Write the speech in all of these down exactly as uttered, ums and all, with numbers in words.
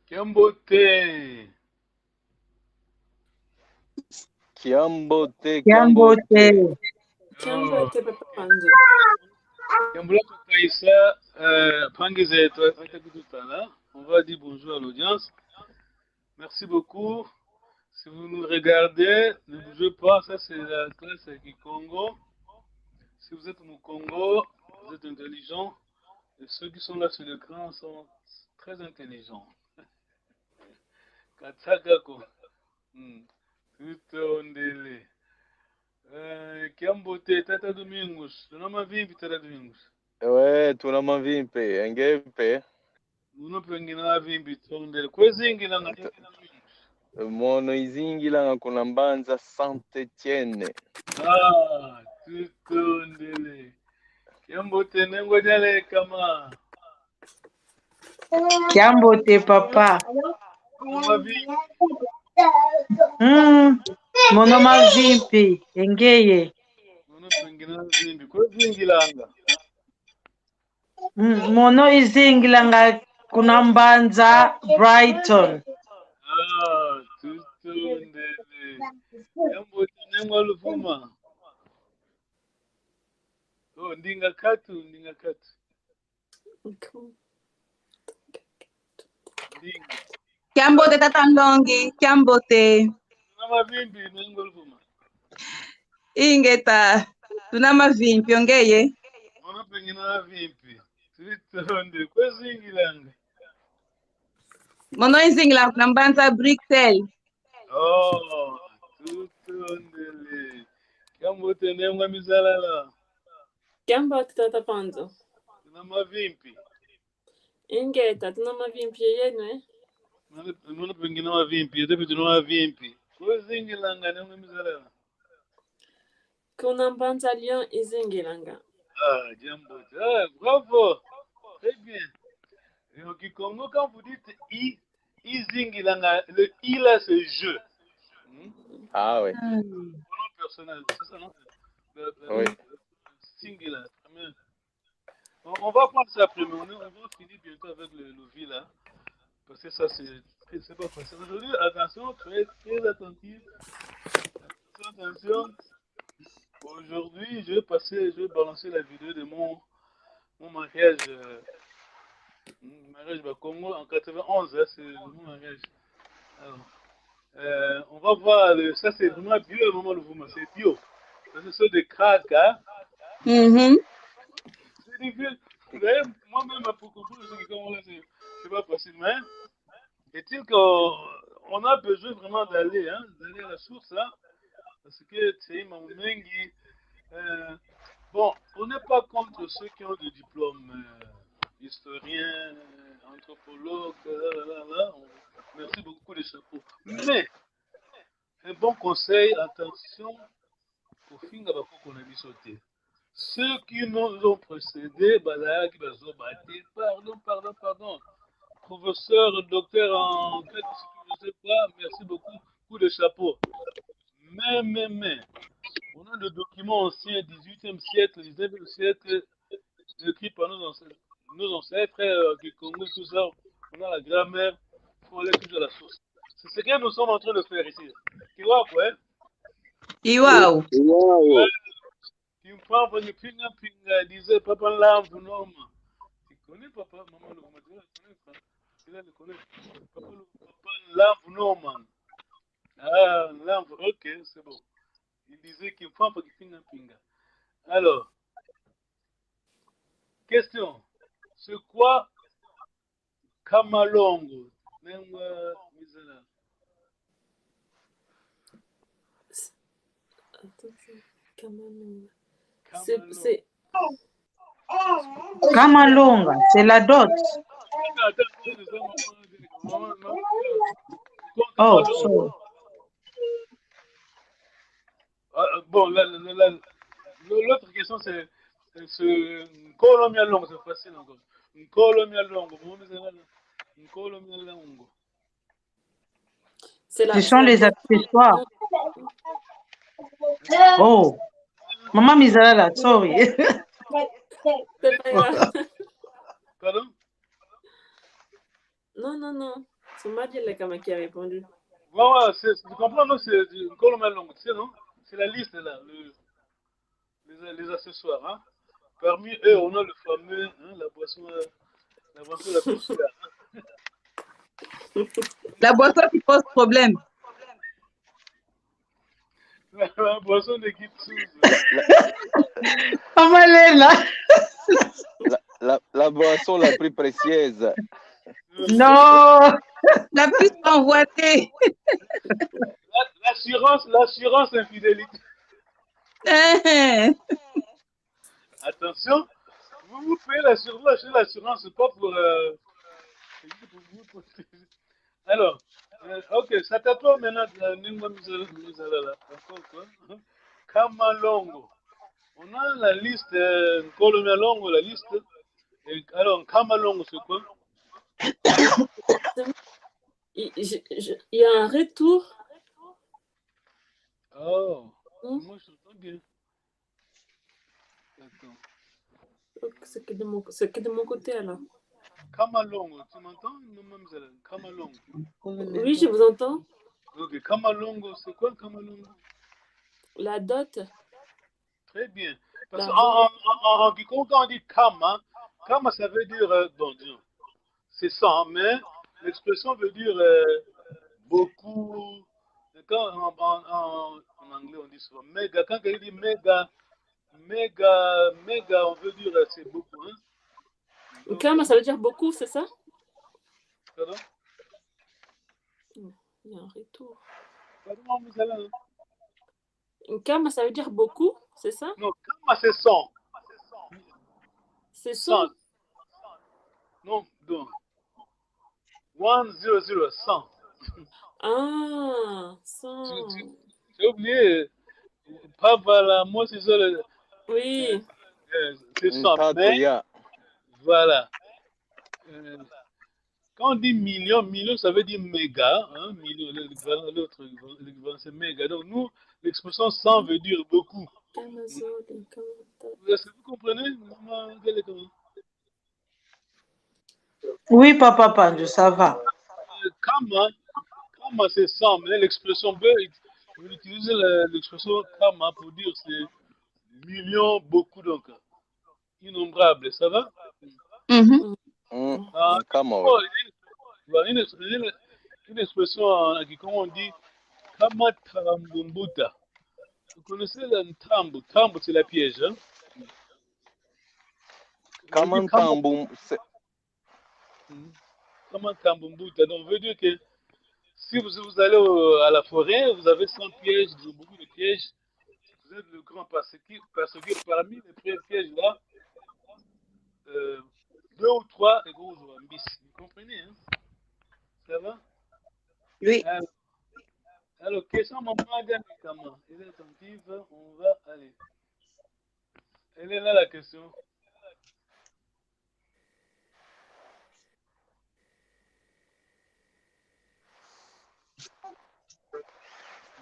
Kiambote. Kiambote, kiambote. Kiambote. Kiambote, papa Panzo. Kiambote, Kaisa, euh, mpangi zeto, ata kututala. On va dire bonjour à l'audience. Merci beaucoup. Si vous nous regardez, ne bougez pas, ça c'est la classe Kikongo. Si vous êtes Mukongo, vous êtes intelligent. Et ceux qui sont là sur l'écran sont très intelligents. Katsaka ko. Hmm. Tutondele. Eh, kiambote, tata Domingos. Tuna mavimpi, tata Domingos. Ewe, tuna mavimpi, e nge mpe. Mono mpe ngina mavimpi, tutondele. Kwe izingilanga, tata Domingos? Mono izingilanga kuna mbanza Saint-Étienne. Ah, tutondele. Kiambote, nengwa dialekama. Kiambote, papa. Mm, mono mavimpi, e ngeye? Mono mpe ngina mavimpi. Kwe izingilanga? Mm, mono izingilanga kuna mbanza Brighton. Ah, tutondele. Kiambote, nengwa luvuma. Oh, ndinga katu, ndinga katu. Kiambote, tata Nlongi, kiambote. Tuna mavimpi, nengwa luvuma. Ingeta, tuna mavimpi, o ngeye? Mono mpe ngina mavimpi. Tutondele, kwe izingilanga? Mono izingilanga kuna mbanza Bruxelles. Oh, tutondele. Kiambote, nengwa Mizalala. Kiambote, tata Panzo. Tuna mavimpi. Ingeta, tuna mavimpi, e yenu, eh? Mono, mono mpe ngina mavimpi, e yeto mpe tuna mavimpi. Kwe izingilanga, nengwa Mizalala? Kuna mbanza Lyon izingilanga. Ah, diambu. Ah, bravo. Très bien. Et au Kikongo, quand vous dites i, izingilanga, le i là, c'est je. Hmm? Ah ouais. Hmm. Pronom personnel, c'est ça, non? Le, le, oui. Singulier. Très bien. On, on va prendre ça après, mais on, on va finir bientôt avec le, le vi là. Parce que ça, c'est, c'est, c'est pas facile. Aujourd'hui, attention, très, très attentif. Attention, attention. Aujourd'hui, je vais passer, je vais balancer la vidéo de mon, mon mariage, euh, mon mariage Bakongo en quatre-vingt-onze, hein, c'est mon mariage. Alors, euh, on va voir, le, ça c'est vraiment bio, maman Luvuma, c'est bio. Ça, ce sont des cracks, hein. Mhm. C'est difficile. D'ailleurs, moi-même, pour comprendre ce qui commence là, c'est, c'est pas facile, mais est-il qu'on a besoin vraiment d'aller, hein, d'aller à la source, hein, parce que c'est Mambo Mengi. Euh, bon, on n'est pas contre ceux qui ont des diplômes, euh, historiens, euh, anthropologues, là, là, là, là. On, merci beaucoup, les chapeaux. Mais, un bon conseil, attention, kofinga bakoko na biso te. Ceux qui nous ont précédés, bazalaki bazoba te. Pardon, pardon, pardon. Professeur, docteur en quelque chose, je sais pas, merci beaucoup, coup de chapeau. Mais, mais, mais, on a des documents anciens, dix-huitième siècle, dix-neuvième siècle, écrits par nos ancêtres, nos ancêtres, euh, Kikongo, tout ça, on a la grammaire, faut aller toujours à la source. C'est ce que nous sommes en train de faire ici. Tu vois, quoi, hein? Iwau. Iwau. Kimfwamfwa kipinga mpinga, disait Papa Nlamvu Noma. Tu connais Papa, Maman Luvuma, tu connais, tu connais, tu connais Papa Lu-, Papa Nlamvu Noma. Ah, Nlamvu, ok, c'est bon. Il disait Kimfwamfwa kipinga mpinga. Alors, question. C'est quoi Kamalongo, même, euh, Mizalala. Attends, c'est Kamalonga. C'est, c'est Kamalonga, c'est la dot. Oh, sorry. Ah, bon, la, la, la, la, l'autre question, c'est, c'est Nkolo Mialongo, c'est facile encore. Nkolo Mialongo, Nkolo Mialongo. Ce sont les accessoires. Oh, Maman Mizalala, sorry. C'est pas grave. Pardon? Non, non, non. Madia Lekama qui a répondu. Ouais, ouais, c'est, tu comprends, non, c'est du Nkolo Malongo, tu sais, non? C'est la liste, là, le, les, les accessoires, hein. Parmi eux, on a le fameux, hein, la boisson, euh, la boisson la plus chère, hein. La boisson qui pose problème. La boisson de Guy Tsouza. Maman, elle est là. La, la, la boisson la plus précieuse. Non, la plus convoitée. La- L'assurance, l'assurance infidélité. Hein. Attention, vous, vous payez l'assurance, vous achetez l'assurance, c'est pas pour, euh, c'est juste pour vous protéger. Alors, euh, ok, c'est à toi maintenant, euh, Ningwa Mizala, Mizala, là. Encore quoi? Nkama Longo. On a la liste, euh, Nkolo Malongo, la liste. Et alors, Nkama Longo, c'est quoi? Il, je- je- il y a un retour. Oh, Hmm. Moi je t'entends bien. Attends. Donc, c'est que de mon, c'est que de mon côté, alors. Nkama Longo, tu m'entends? Non, Mizala, Nkama Longo. Oui, je vous entends. Ok, Nkama Longo, c'est quoi Nkama Longo? La dot. Très bien. Parce La qu'en en, en, en, en kikongo, quand on dit nkama, nkama, ça veut dire, euh, bon, disons, c'est cent, mais l'expression veut dire euh, beaucoup. Quand en, en, en, en anglais, on dit souvent méga. Quand quelqu'un dit méga, méga, méga, on veut dire euh, c'est beaucoup. Hein? Donc, Nkama, ça veut dire beaucoup, c'est ça? Pardon? Il y a un retour. Pardon, Mizala, hein? Nkama, ça veut dire beaucoup, c'est ça? Non, nkama, c'est cent. C'est cent. Cent. Non, donc. One zero zero, cent. Ah, cent. Tu, tu, tu as oublié? Pas voilà, moi c'est ça. Le- Oui. euh, c'est cent. Ntatu Mais, ya. voilà. Euh, quand on dit million, million, ça veut dire méga. Hein, million, le- l'équivalent, l'autre, l'équivalent, c'est méga. Donc, nous, l'expression cent veut dire beaucoup. Amazon, Nkama. Est-ce que vous comprenez? Maman, quel est comment? Oui, papa Pandu, ça va. Euh, nkama, nkama, c'est cent, mais l'expression B, vous utilisez la- l'expression nkama pour dire c'est million, beaucoup, donc innombrable, ça va? Mhm. Mm, Ah, nkama, oh, ouais. il y a une, une, une expression en kikongo, on dit nkama ntambu mbuta. Vous connaissez le ntambu? Ntambu, c'est la piège, hein? Nkama On dit nkama- ntambu, c'est- Mhm. Nkama ntambu mbuta. Donc, on veut dire que si vous, vous allez au- à la forêt, vous avez cent pièges, ils ont beaucoup de pièges. Vous êtes le grand parce que, parce que parmi les pièges là, euh, deux ou trois, et vous, vous en bis. Vous comprenez, hein? Ça va? Oui. Alors, alors, question, maman, Diane, comment? Elle est attentive, on va aller. Elle est là, la question.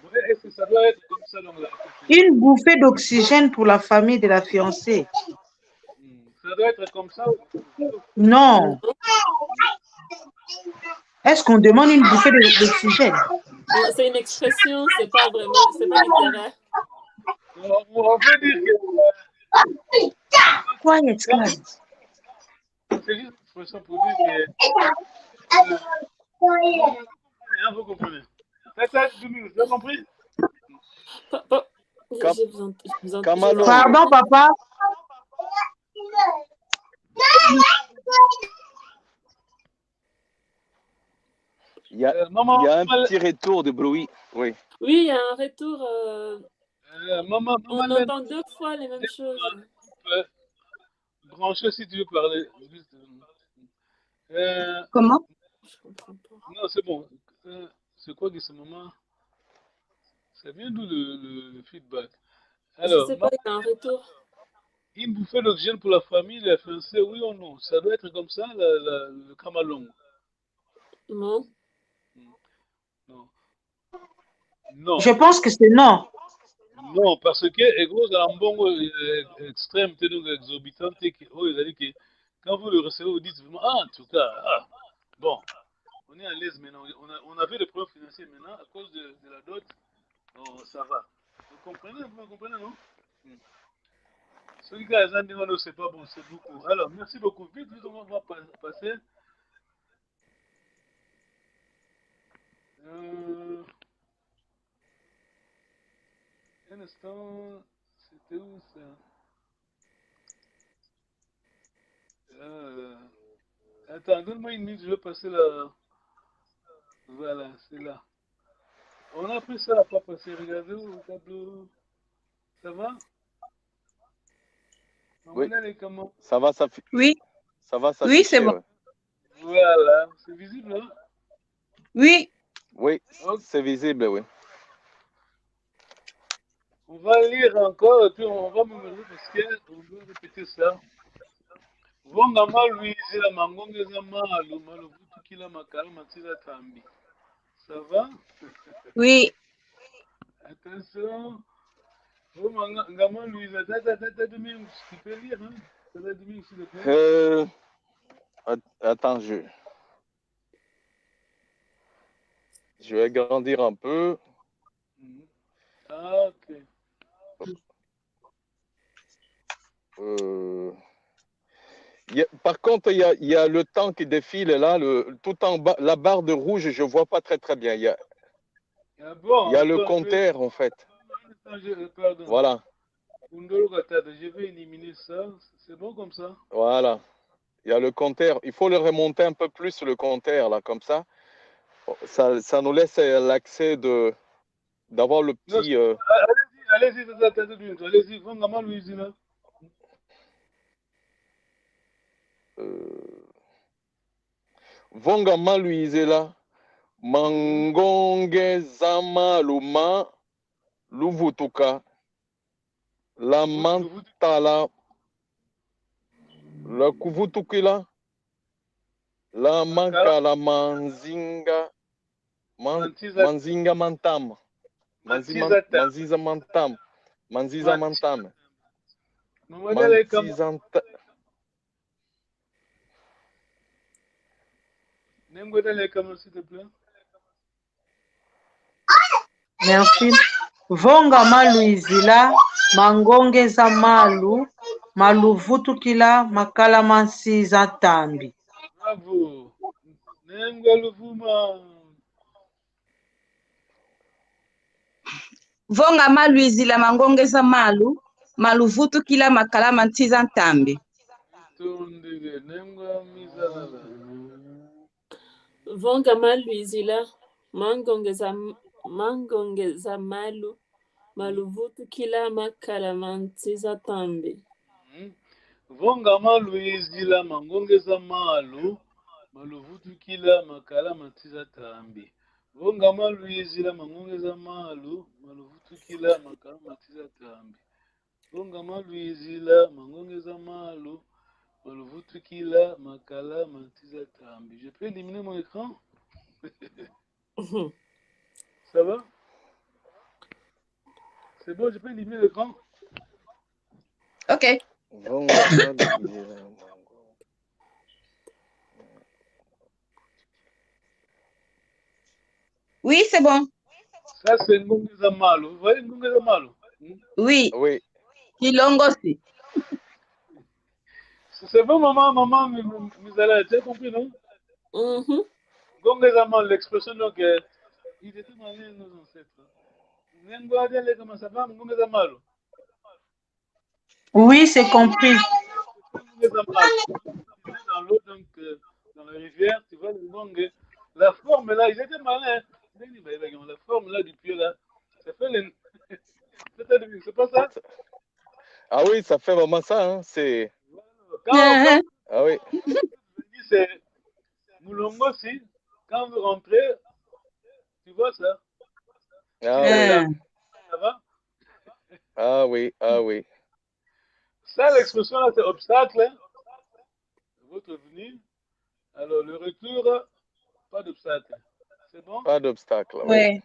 Ouais, est-ce que ça doit être comme ça, donc, la question? Une bouffée d'oxygène pour la famille de la fiancée. Hmm, ça doit être comme ça. Non. Est-ce qu'on demande une bouffée de- d'oxygène? Non, c'est une expression, c'est pas vraiment, c'est pas littéraire. On, on veut dire que Quiet, guys. c'est juste une expression pour dire que. Euh, hein, vous comprenez. Peut-être deux minutes, vous avez compris? Pa- pa- je, Kam- je vous ent- je vous ent- Nkama je vous Longo. entends. Pardon, papa. Il y a, Euh, maman, il y a un maman, petit retour de bruit. Oui. Oui, il y a un retour. Euh, euh, maman, on maman, entend deux fois les mêmes choses. euh, branché si tu veux parler. Juste, euh, Comment? Je comprends pas. Non, c'est bon. Euh, c'est quoi que ce moment? Ça vient d'où le, le- le feedback? Je Alors, sais pas, il y a un retour. Une bouffée d'oxygène pour la famille, la fiancée, oui ou non? Ça doit être comme ça, la, la- le nkama longo. Non. Non. Non. Je pense que c'est non. Non, parce que egozala mbongo euh, extrême, te donc exorbitant, te que, oh, c'est-à-dire que quand vous le recevez, vous dites vraiment, ah, en tout cas, ah, bon, on est à l'aise maintenant. On a, on avait des problèmes financiers maintenant à cause de, de la dot. Bon, ça va. Vous comprenez, vous comprenez, non? Hmm. Celui qui a dit, non, c'est pas bon, c'est beaucoup. Alors, merci beaucoup. Vite, vite, on va pas-, passer. Euh, un instant, c'était où ça? Euh, attends, donne-moi une minute, je vais passer là. Voilà, c'est là. On a pris ça, papa, c'est regardez au tableau. Ça va? Oui. Maman, elle est comment? Ça va, ça fi- Oui, ça va, ça Oui, c'est fichier, bon. Ouais. Voilà, c'est visible, hein? Oui. Oui, Ok. C'est visible, oui. On va lire encore et puis on va mémoriser parce qu'on doit répéter ça. Vonga ma luizila mangonge za malu, maluvutukila makala ma nsi za tambi. Ça va? Oui. Attention. Vonga ma luizila. Tata, tata Domingos, tu peux lire, hein? Tata Domingos, s'il te plaît. Euh, at- Attends, je... Je vais grandir un peu. Mhm. Ah, ok. Euh, il y a- par contre, il y a, il y a le temps qui défile là, le, tout en bas, la barre de rouge, je vois pas très très bien. Il y a, Ah bon, il y a le attends, je vais- compteur en fait. Attends, je- pardon. Voilà. Kundolo Katata, je vais éliminer ça. C'est bon comme ça? Voilà. Il y a le compteur. Il faut le remonter un peu plus, le compteur, là, comme ça. Ça, ça nous laisse euh, l'accès de d'avoir le Non, petit. Euh, Allez-y, allez-y, tata, tata Domingos, allez-y, vonga ma luizila. euh, vonga ma luizila, mangonge za malu ma luvutuka, la mantala, la kuvutukila, la mankala manzinga, man- Manziza- manzinga mantama, manzi- man- Manziza ta- manziza mantama, manziza Manzi- mantama, Maman, allez, comme manziza nta- Nengo dale kama, s'il te plaît. Merci. Vonga ma luizila, mangonge za malu, ma luvutukila, makala ma nsi za tambi. Bravo. Nengo Luvuma. Vonga ma luizila, mangonge za malu, ma luvutukila, makala ma nsi za tambi. Tondele, nengo Mizalala. Vonga ma luizila, mangonge za, mangonge za malu, ma luvutukila, makala ma nsi za tambi. Mhm. Vonga ma luizila, mangonge za malu, ma luvutukila, makala ma nsi za tambi. Vonga ma luizila, mangonge za malu, ma luvutukila, makala ma nsi za tambi. Vonga ma luizila, mangonge za malu, ma luvutukila, makala ma nsi za tambi. Je peux éliminer mon écran? Ça va? C'est bon, je peux éliminer l'écran? Ok. Vonga ma luizila. Oui, c'est bon. Ça, c'est ngonge za malu. Vous voyez, ngonge za malu? Hmm? Oui. Oui. Kilongosi. C'est c'est bon, maman, maman, Mi- Mi- Mizala, tu as compris, non? Mhm. Ngonge za malu, l'expression, donc, euh, il était malin, nos ancêtres. Nengo dale kama, ça va, ngonge za malu. Oui, c'est compris. Dans l'eau, donc, euh, dans la rivière, tu vois le ngonge. La forme là, ils étaient malins. La forme là, du pied là, ça fait le. C'est pas ça? Ah oui, ça fait vraiment ça, hein. C'est Quand on Ah oui. dit c'est Mulongosi, quand vous rentrez, tu vois ça? Ah oui. Euh, Ça va? Ah oui, ah oui. Ça, l'expression là, c'est obstacle, hein? Votre venue. Alors, le retour, pas d'obstacle. C'est bon? Pas d'obstacle. Oui. Ouais.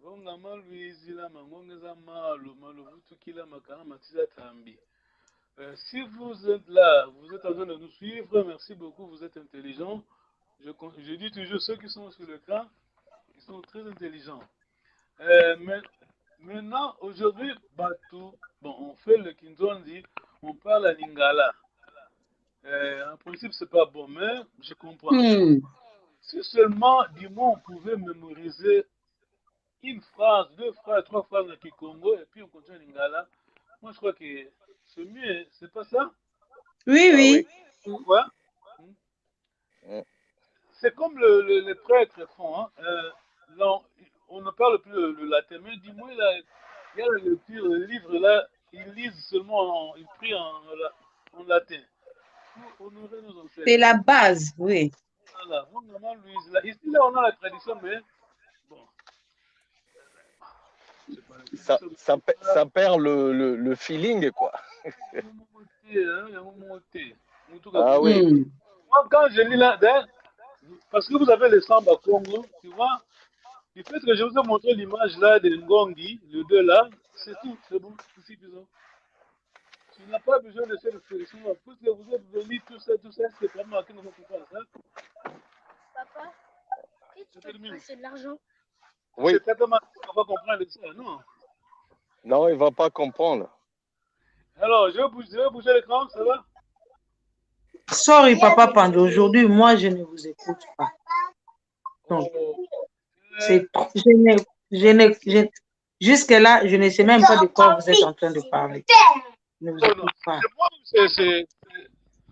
Vonga ma luizila, mangonge za malu, ma luvutukila, makala ma nsi za tambi. Euh, si vous êtes là, vous êtes en train de nous suivre, merci beaucoup, vous êtes intelligents. Je, con- je dis toujours, ceux qui sont sur l'écran, ils sont très intelligents. Euh, mais, maintenant, aujourd'hui, bateau, bon, on fait le Kinzonzi, on parle à Lingala. Euh, en principe, c'est pas bon, mais je comprends. Hmm. Si seulement, du moins, on pouvait mémoriser une phrase, deux phrases, trois phrases en kikongo, et puis on continue en lingala. Moi, je crois que c'est mieux, c'est pas ça? Oui, Ah oui. Oui. Pourquoi? Mm. C'est comme le, le, les prêtres font. Hein. Euh, non, on ne parle plus le, le latin, mais du moins, là, il y a la lecture, le livre, là, ils lisent seulement, en- ils prient en, en latin. Pour honorer nos ancêtres. C'est la base, oui. Voilà, bon, vraiment, Louise, là, ici, là, on a la tradition, mais bon. C'est pas la Ça, tradition. ça, pe- ça perd le, le, le feeling, quoi. Il y a un moment T, hein, il y a un moment T. En tout cas, Ah oui. Hmm. moi, quand je lis là, hein, parce que vous avez le samba Kongo, tu vois, du fait que je vous ai montré l'image là de Ngongi, le deux là, c'est tout, c'est bon, c'est suffisant. Tu n'as pas besoin de cette expression-là. Puisque vous êtes venus, tout ça, tout ça, c'est vraiment que nous comprenons ça. Papa, qu'est-ce que tu Termine. fais, c'est de l'argent. Oui. C'est tellement qu'on va comprendre ça, non? Non, il va pas comprendre. Alors, je vais bouger, je vais bouger l'écran, ça va? Sorry, Papa Pando, aujourd'hui, moi, je ne vous écoute pas. Donc, Oh. c'est trop- je ne, je ne, je- jusque-là, je ne sais même pas de quoi vous êtes en train de parler. Je ne vous écoute pas. C'est moi ou c'est, c'est,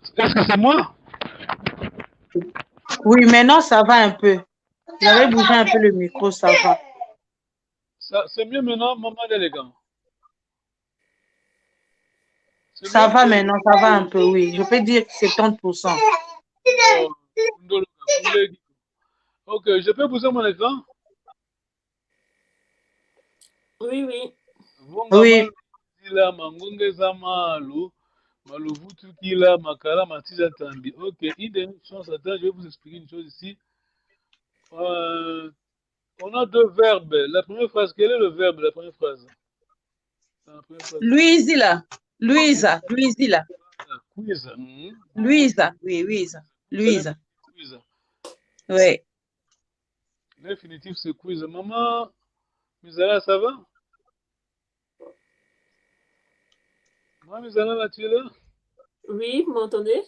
c'est- est-ce que c'est moi? Oui, maintenant, ça va un peu. Vous avez bougé un peu le micro, ça va. Ça, c'est mieux maintenant, maman Delegan. C'est Ça mieux? va maintenant, ça va un peu, oui. Je peux dire que c'est trente pour cent. Oh, ndolo, ndolo. Ok, je peux bouger mon écran? Oui, oui. Vunga Oui. Malu Luizila, Mangonge za Malu, Maluvutukila, Makala Mantiza Tambi. Ok, une dernière chose, attends, je vais vous expliquer une chose ici. Euh, on a deux verbes. La première phrase, quel est le verbe, la première phrase? La première phrase. Luizila. Luiza, Luizila. Kwiza. Mhm. Luiza, oui, Luiza. Luiza. Kwiza. Oui. L'infinitif, c'est kwiza. Maman Mizala, ça va? Maman Mizala, là, tu es là? Oui, vous m'entendez?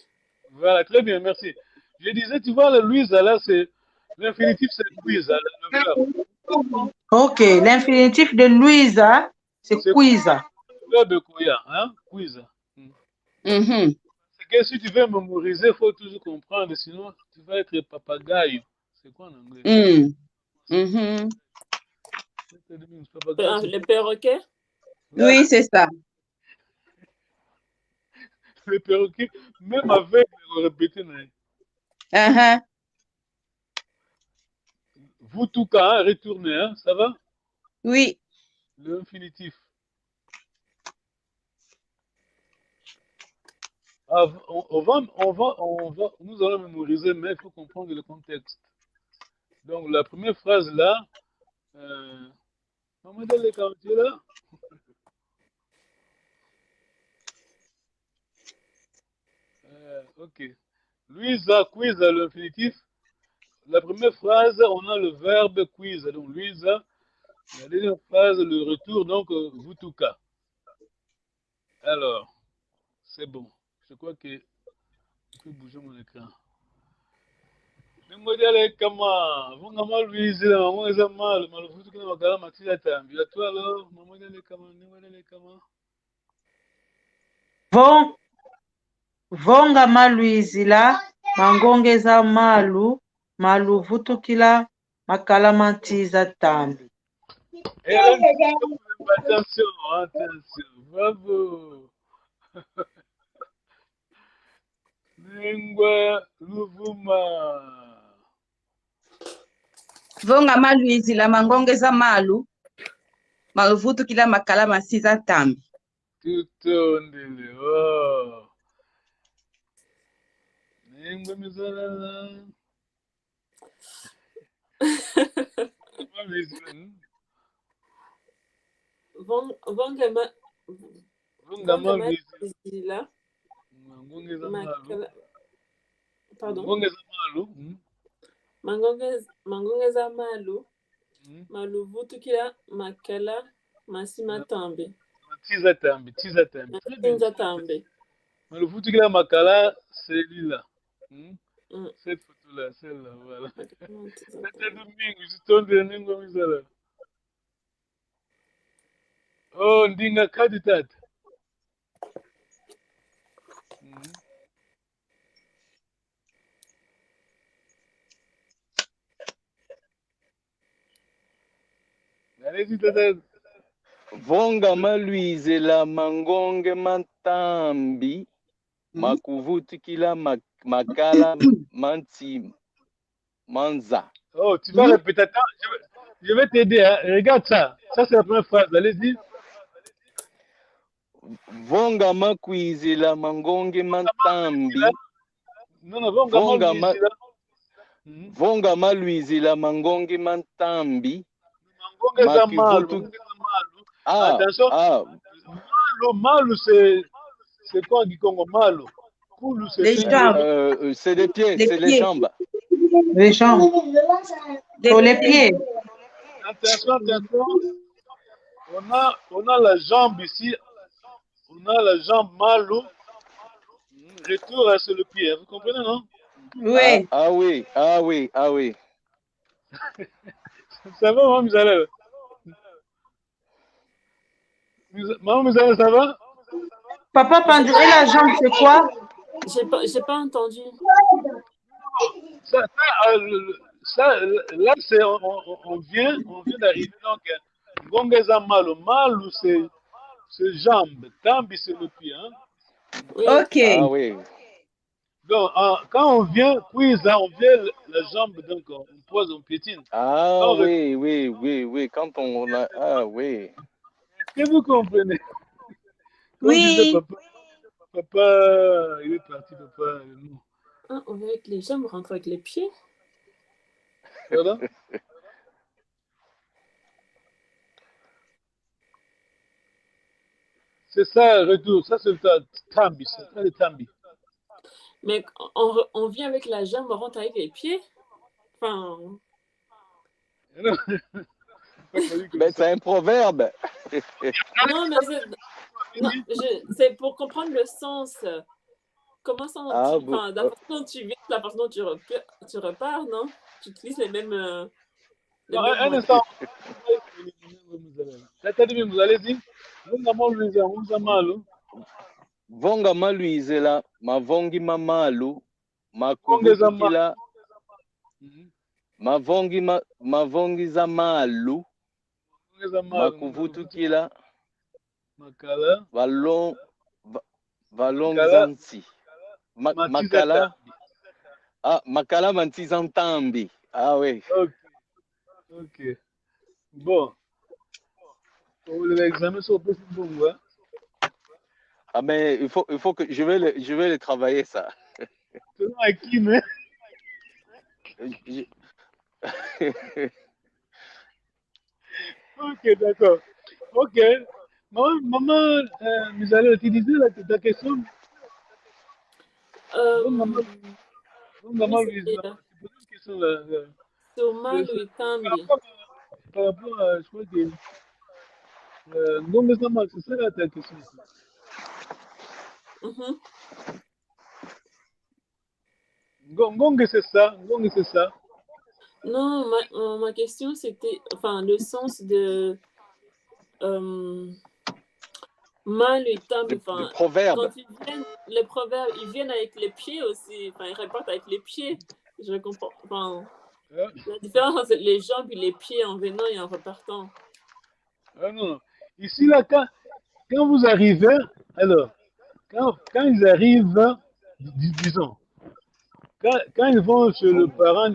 Voilà, très bien, merci. Je disais, tu vois, le Luiza, là, c'est l'infinitif, c'est kwiza, le verbe. Ok, l'infinitif de Luiza, c'est C'est Kwiza. Le verbe koya, hein? Kwiza. Mhm. C'est que si tu veux mémoriser, il faut toujours comprendre, sinon tu vas être papagayo. C'est quoi en anglais? Mm. Mhm. Papagayo, Euh, le perroquet? Oui, c'est ça. Le perroquet, même avec, on répète, mais Uh-huh. vutuka, hein, retourner, hein, ça va? Oui. L'infinitif. Ah, on, on va, on va, on va, nous allons mémoriser, mais il faut comprendre le contexte. Donc, la première phrase là, euh, Maman Delegan, tu es là? Euh, ok. Luiza, kwiza, l'infinitif. La première phrase, on a le verbe kwiza. Donc, Luiza. La deuxième phrase, le retour, donc, euh, vutuka. Alors, c'est bon. Je crois que je peux bouger mon écran. Ningo dia lekama, vunga Malu Luizila, Mangonge za Malu, Maluvutukila, Makala Mantiza Tambi. À toi alors, Maman Delegan, Ningo dia lekama. Vo-, Vunga Malu Luizila, Mangonge za Malu, Maluvutukila, Makala Mantiza Tambi. Eh, attention, attention, bravo. Nengwa Luvuma. Vunga Malu Luizila, Mangonge za Malu, Maluvutukila, Makala Mantiza Tambi. Tutondele, oh. Nengwa Mizalala. Vung-, Vunga Ma-, Vunga Malu Luizila. Luizila. Mangonge za Malu. Makala-, pardon? Mangonge za Malu. Hmm? Mangonge, mangonge za malu, hmm, maluvutukila makala mansi ma tambi. Mansi za tambi, mansi za tambi. Très bien. Mansi za tambi. Maluvutukila makala, c'est lui là. Hmm? Hmm. Cette photo-là, celle-là, voilà. Mansi za tambi. Tata Domingo, zitondele, ndinga mizala. Oh, ndinga kadi tata. Hmm. Allez-y, tata. Vonga malwizila mangonge ma tambi, hmm, makuvutukila ma-, makala mansi ma nza. Oh, tu vas répéter. Attends, je vais, je vais t'aider, hein. Regarde ça. Ça, c'est la première phrase. Allez-y. Vonga makwizila mangonge ma tambi. Non, non, vonga ma-, mhm. Vonga malwizila mangonge ma tambi. Mangonge za malu, makuvutu-, mangonge za malu. Ah, attention. Ah. Malu, malu, c'est, c'est quoi en kikongo, malu? Kulu, c'est les jambes. Euh, euh, c'est les pieds, c'est les jambes. Les jambes. Sur les pieds. Attention, attention. On a, on a la jambe ici. On a la jambe malu. Retour, hein, sur le pied. Vous comprenez, non? Oui. Ah, ah oui, ah oui, ah oui. Ça va, maman Mizalel? Miza-, maman Mizalel, ça va? Papa Pandu, et la jambe, c'est quoi? J'ai pas, j'ai pas entendu. Ça, ça, euh, le, le, ça, là, c'est, on, on, on vient, on vient d'arriver, donc, euh, ngonge za malu, malu, c'est, c'est jambe, tambi, c'est le pied, hein. Oui. Ok. Ah oui. Donc, euh, quand on vient, kwiza, on vient la jambe, donc on pose, on piétine. Ah oui, oui, oui, oui, quand on a, ah oui. Est-ce que vous comprenez? Comme disait papa, papa, il est parti, papa, non. Ah, on vient avec les jambes, on rentre avec les pieds. Voilà. C'est ça, retour. Ça, c'est le ta-, tambi. C'est ça, le tambi. Mais on, on vient avec la jambe, on rentre avec les pieds. Enfin. Mais c'est un proverbe. Non, mais c'est, non, je, c'est pour comprendre le sens. Comment ça, ah, tu, bon, enfin, la façon dont tu viens, la façon dont tu repa-, tu repars, non? Tu utilises les mêmes, euh, les mêmes mots. Non, un, un instant. Tata Domingo, allez-y. Vonga malwizila, vonga malu. Vonga malwizila, mavongi ma malu, makuvutukila. Mhm. Mavongi ma-, mavongi za malu. Mavongi za malu. Makuvutukila. Makala. Valon-, va-, valongi za nsi. Ma-, makala. Ah, makala mansi za ntambi. Ah oui. Ok. Ok. Bon. Pour l'examen, c'est au plus bon, hein. Ah, mais il faut, il faut que je vais le, je vais le travailler, ça. Selon à qui, mais je, Ok, d'accord. Ok. Maman, maman, euh, Mizalel, tu disais la, ta question? Euh, bon, maman, bon, maman, oui, Louise, c'est, euh, tu poses une question là, là. Sur malu, euh, par rapport à, par rapport à, je crois que, euh, non, mais ça, c'est ça là, ta question. Mhm. Ngo-, ngonge, c'est ça, ngonge, c'est ça. Non, ma, euh, ma question, c'était, enfin, le sens de, euh, malu, tambi, enfin, proverbe. Quand ils viennent, les proverbes, ils viennent avec les pieds aussi, enfin, ils repartent avec les pieds. Je comprends, enfin, la différence entre les jambes et les pieds en venant et en repartant. Ah non, non. Ici, là, quand, quand vous arrivez, alors, quand, quand ils arrivent, dis-, disons, quand, quand ils vont chez le parent,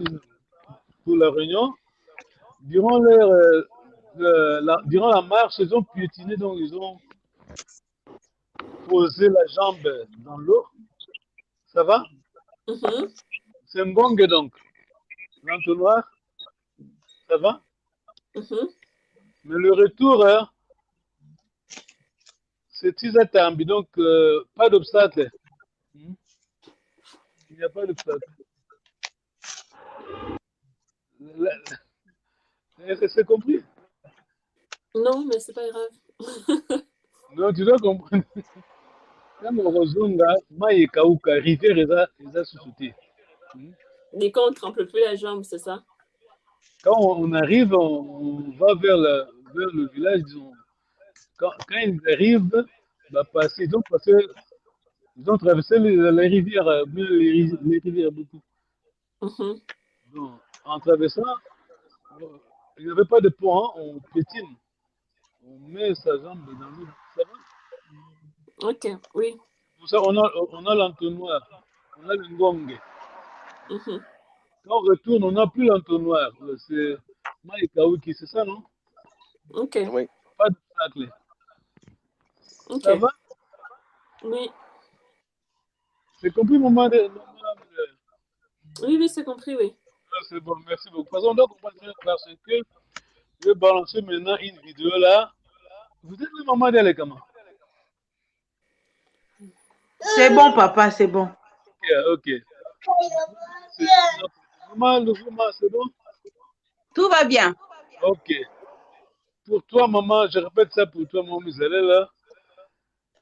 pour la réunion, durant leur, euh, le, la, durant la marche, ils ont piétiné, donc ils ont posé la jambe dans l'eau. Ça va? Mhm. C'est ngonge donc. L'entonnoir. Ça va? Mhm. Mais le retour, hein, c'est nsi za tambi, donc, euh, pas d'obstacle. Hmm? Il n'y a pas d'obstacle. Est-ce que c'est compris? Non, mais c'est pas grave. Non, tu dois comprendre. Kama ozonga, mai ekauka, rivière eza, eza susu te. Hmm? Et quand on trempe plus la jambe, c'est ça? Quand on, on arrive, on, on va vers le, vers le village, disons. Quand, quand ils arrivent, bah, parce, ils ont passé, ils ont traversé les, les rivières, euh, bien les ri-, les rivières beaucoup. Mhm. Donc, en traversant, euh, il n'y avait pas de pont, hein, on piétine. On met sa jambe dans l'eau. Ça va? Ok, oui. Pour ça, on a, on a l'entonnoir, on a le ngonge. Mhm. Quand on retourne, on n'a plus l'entonnoir. Euh, c'est mai ekauki, c'est ça, non? Ok. Oui. Pas d'obstacle. Ok. Ça va? Oui. C'est compris, maman, de-, maman, euh. Oui, oui, c'est compris, oui. Ah, c'est bon, merci beaucoup. Parce qu'on doit comprendre parce que je vais balancer maintenant une vidéo là. Vous êtes le maman de Alekama? C'est bon, papa, c'est bon. Ok, ok. C'est, maman, le maman, c'est bon? Tout va bien. Ok. Pour toi, maman, je répète ça pour toi, maman Misalela.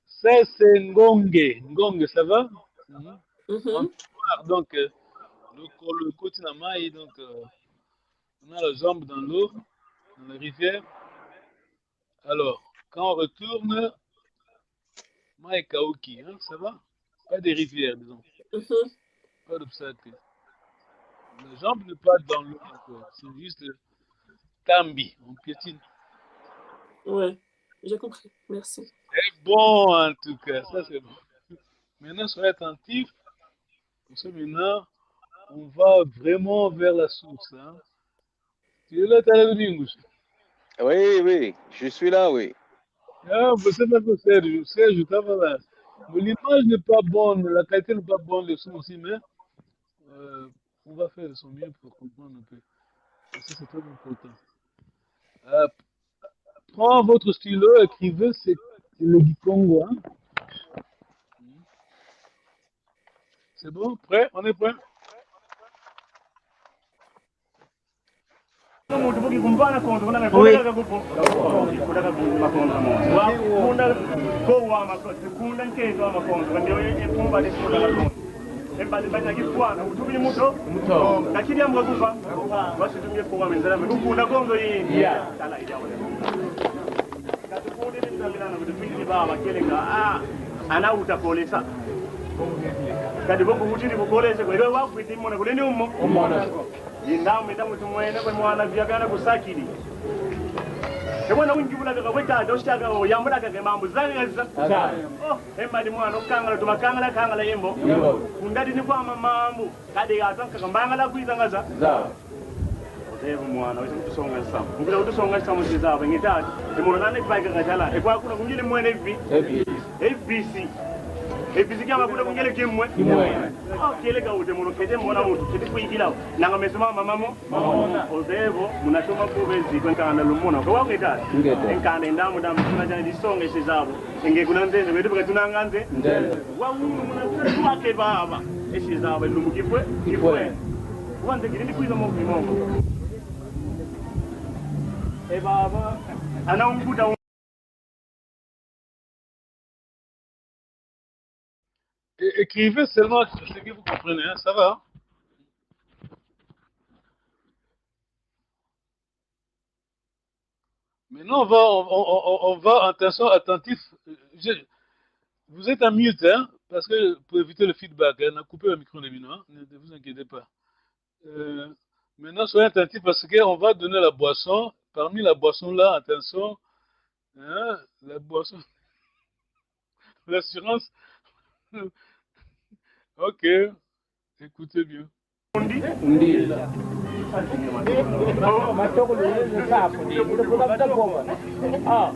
Ça, c'est ngonge. Ngonge, ça va? Mhm. Mhm. On peut voir, donc, euh, le co-, le côté na mai, donc, euh, on a la jambe dans l'eau, dans la rivière. Alors, quand on retourne, mai ekauki, hein, ça va? Pas de rivière, disons. Mhm. Pas d'obstacle. La jambe n'est pas dans l'eau encore. C'est juste, euh, tambi, on piétine. Ouais, j'ai compris. Merci. C'est bon, en tout cas, ça c'est bon. Maintenant, soyez attentifs. Parce que maintenant, on va vraiment vers la source, hein. Tu es là, t'as l'air de nous. Oui, oui, je suis là, oui. Ah, vous savez que Serge, Serge, ça va là. Mais l'image n'est pas bonne, la qualité n'est pas bonne, le son aussi, mais, euh, on va faire de son mieux pour comprendre un peu. Parce que c'est très important. Euh, prends votre stylo, écrivez, c'est le Kikongo, hein. C'est bon, prêt? On est prêt? Omuntu buki kumvana konzo, kuna. Oui. Kuna ka kupo. Kuna ka kupo makonzo mo. Wa, kuna ko wa makonzo, kuna nkento wa makonzo, ndio e, e kumva ni kuna makonzo. E mbali banya kifwana, utubi muto. Muto. Kakiri amwa kufa. Wasi tumye kwa menzela, kuna konzo yi. Yeah. Tala iya wale. Katukundi ni nzambilana, kuti twidi baba keleka, ah, ana uta kolesa. Kadi boku utidi kukolese, kwa ile wakwiti mona, kuli ni umo. Umona. Yinda mwenda mutu mwene kwe mwana via kana kusakidi. E mwana unjibula kaka weta, doshaka, o yambula kaka mambu zanga za. Za. Oh, emba ni mwana, okangala, tumakangala, kangala yembo. Yembo. Kundadi ni kwa mamambu. Kadi gata, kaka mbangala kwizanga za. Za. Ozevo mwana, wese kutusonga nsamu. Mukila kutusonga nsamu si zaba, ngitati. E mono nane pai kakatala. E kwa kuna kungile mwene vi. A B C. A B C. A B C kia makuna kungile kimwe. Kimwe. Oh, kieleka ute mono kete mona muntu, kete kuikila. Nanga meso mama mamo. Mama. Ozevo, muna toma kube zikwe nkanda lumona. Kwa ngitati. Ngete. Nkanda ndamu ndamu, kuna jana disonga si zabo. Nge kuna nzenze, wetu baka tunanga nze. Nzenze. Wa unu muna tuna tuwake baba. Esi zaba lumbu kifwe, kifwe. Kifwe. Wanze kili ni kwiza mo kimongo. E baba. Ana umbuta. É-, écrivez seulement ce que vous comprenez, hein, ça va, hein? Maintenant, on va, on, on, on, on va, attention, attentif. Je, vous êtes en mute, hein, parce que pour éviter le feedback, hein, on a coupé le micro de Bino, hein, ne, ne vous inquiétez pas. Euh, maintenant, soyez attentifs parce qu'on va donner la boisson. Parmi la boisson là, attention, hein, la boisson, l'assurance. Ok, écoutez bien. Undi. Undi. Ah.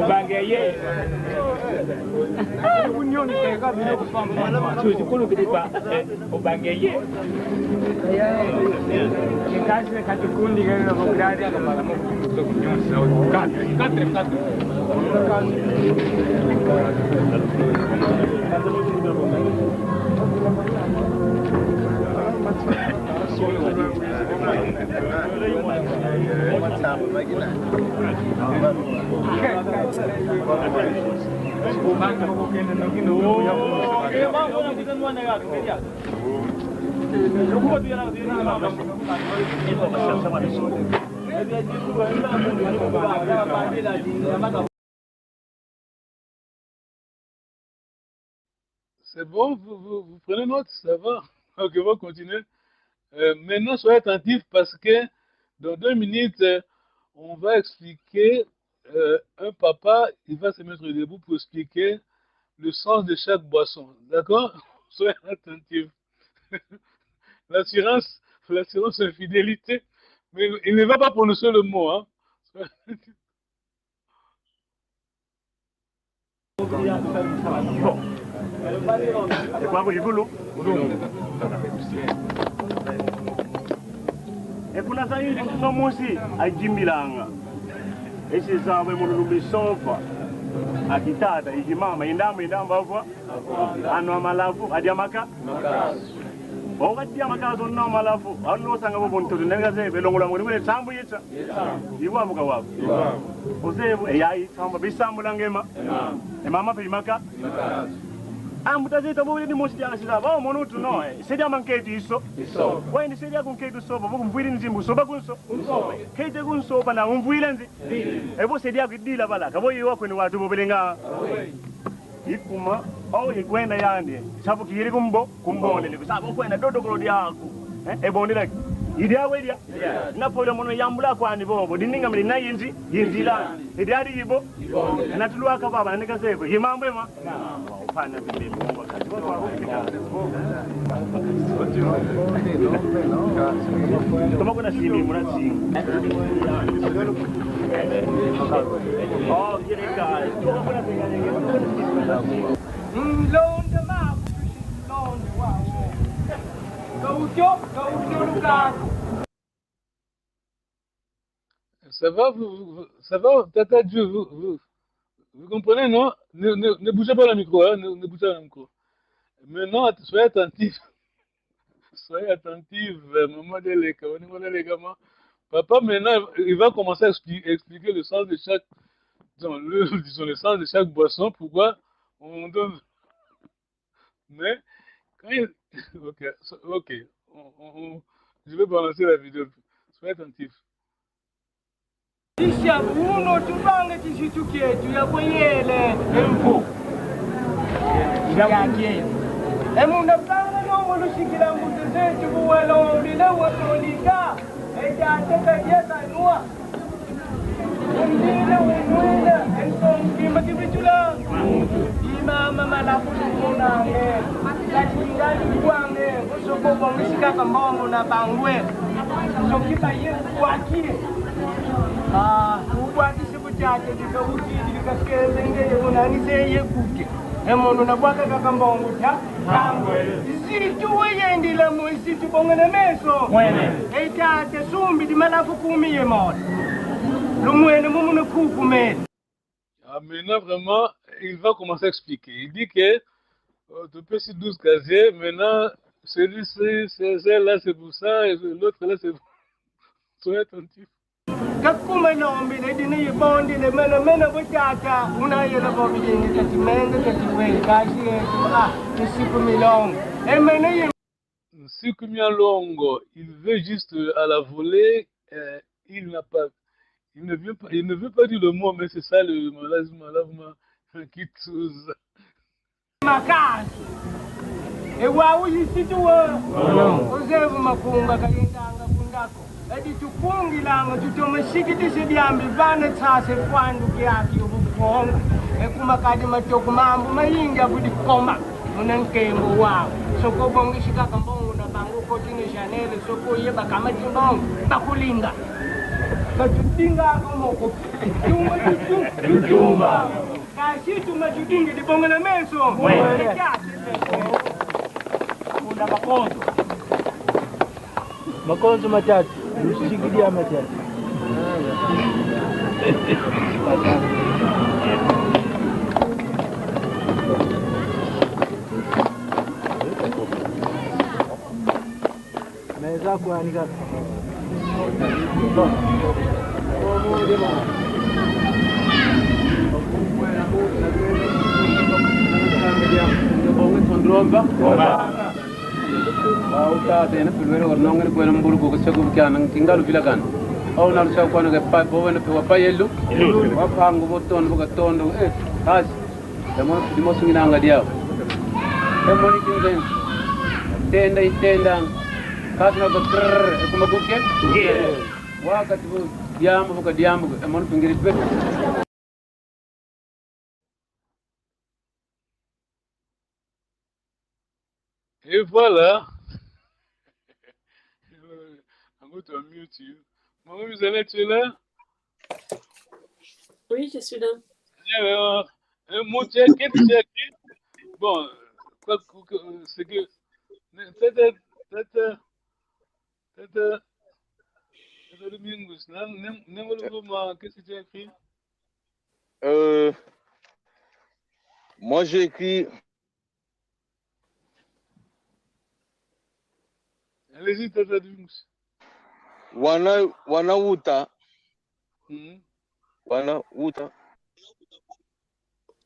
Obange ye. Susi kulu kidi kwa, eh, obange ye. Kasi katukundi kala mogradi kala mogradi. Quatre, quatre, quatre. C'est bon, vous, vous, vous prenez note, ça va. Ok, on va continuer. Euh, maintenant, soyez attentifs parce que dans deux minutes, euh, on va expliquer, euh, un papa, il va se mettre debout pour expliquer le sens de chaque boisson. D'accord ? Soyez attentifs. L'assurance, l'assurance infidélité, mais il ne va pas prononcer le mot, hein. Bon. Ekwavo ikulu. Ekuna sa intu no musi ajimbilanga. Esi zawe mululu misompa. Akitata, ikimama, indamba, indamba avwa. Anwa malavu, adia maka. Oka dia maka, anwa malavu. Anwa sanga bobo ntoto, nenga ze, belongola mwini mwini sambu yitsa. Iwabu ka wabu. Ozebu, eyayi, samba, bisambula ngema. E mama pe imaka. Ambuta zeto bo ni mosi dia sila, ba mono tu no, eh. Sedia manketi iso. Iso. Wa ni sedia kunketi iso, bo kumvwili nzimbu, soba kunso. Kunso. Kete kunso, pa na umvwila nzi. Ebo sedia kidila bala, kabo iwa kweni watu bobelenga. Ikuma, au ikwenda yandi. Sabu kiri kumbo, kumbonele. Sabu kwenda dodo kolo diaku. Eh, ebonela. Idi awe dia. Napoleon mono yambula kwani bobo. Dininga mili na yinzi, yinzila. Idi adi ibo. Natulwaka baba, nanika seko. Imambo ema. Upana bimbi. Toma kuna simi, muna simi. Oh, kiri ka. Mlonda mabu, mlonda wa. Kautyo, kautyo lukaku. Ça va, vous, vous, ça va, Tata Dieu, vous, vous, vous comprenez, non ? Ne, ne, ne bougez pas le micro, hein, ne, ne bougez pas le micro. Maintenant, att-, soyez attentifs. Soyez attentifs, euh, maman Deleka, maman Deleka, maman. Papa, maintenant, il va commencer à expli-, expliquer le sens de chaque, disons, le, disons, le sens de chaque boisson, pourquoi on donne. Mais, quand il, ok, so-, ok, on, on, on, je vais balancer la vidéo. Soyez attentifs. Isha uno tuvanga kisitu kietu ya kweyele empu. Yake. Emuna vanga no mulu sikila mbuto zetu buwalondile watolika. Eti ateka yeka nua. Undile, unwile, ensongi, makibitula. Imama malafu munange. Kati kingali kwange, kusoko kwa mwisika kambongo na bangwe. Soki baye kubwaki. Ah, kubwaki si butete, bika uti, bika kele, ngeye, unani se ye kuke. E mono na bwaka kaka mbongo ta. Zitu weyendila mu zitu bongene meso. Mwene. E tata sumbidi malafu kumi ye mole. Lumwene mumuna kuku mele. Ah, maintenant, vraiment, il va commencer à expliquer. Il dit que, euh, tu peux sur douze casiers, maintenant, celui-ci, c'est, celle-là, c'est pour ça, et l'autre là, c'est pour. Soyez attentifs. Kakuma lombile dina ibondile mena mena bo tata, unayela bo bidingi kati menga kati we, kasi yetu, ah, isiku milongo. E mena ye. Nsiku mia longo, il veut juste à la volée, euh, il n'a pas, il ne vient pas, il ne veut pas dire le mot, mais c'est ça le malaise, malheureusement, qui tous. Makasi. E wau yisitu wo. Ozevu makunga kayendanga kundako. Edi tukungilanga, tutoma sikitisa diambi vana tsase fwandu kiaki yo bukonga. E kuma kadi matoko mambu mayingi avudi koma muna nkembo wau. Soko bongisi kaka mbongo na bango koti na Janele, soko yeba kama timbongo bakulinga. Katudinga ko moko. Tumba tutu. Tumba. Kasi tuma tudingi dibonga na meso. Mwe. Kuna makonzo. Makonzo matatu, lusikidi ya matatu. Meza kwanika. Au tata, ena pilwele ori nonga ni kwela mbulu kuku seko bukiana, kingalu bila kana. Au na lusa kwana ke pa, bo wena pe wa pa yelu. Yelu. Wa pangu bo tondo, bo katondo. Eh, kasi. Demo, demo singinanga diau. Demo ni kinzenzi. Tenda, itenda. Kasi na ko trrr, e kuma kuke? Kuke. Wakati bo diambu, bo ka diambu, e mono pingiri pe. Et voilà. I'm going to unmute you. Maman Mizana, tu es là? Oui, je suis là. Alors, euh, mon check, check. Bon, quoi, quoi, c'est que, peut-être, peut-être, peut-être, peut-être Domingos, non, non, non, non, non, qu'est-ce que tu as écrit? Euh, moi, j'ai écrit Allez-y, tata Dimus. Wana, wana uta. Mhm. Wana uta.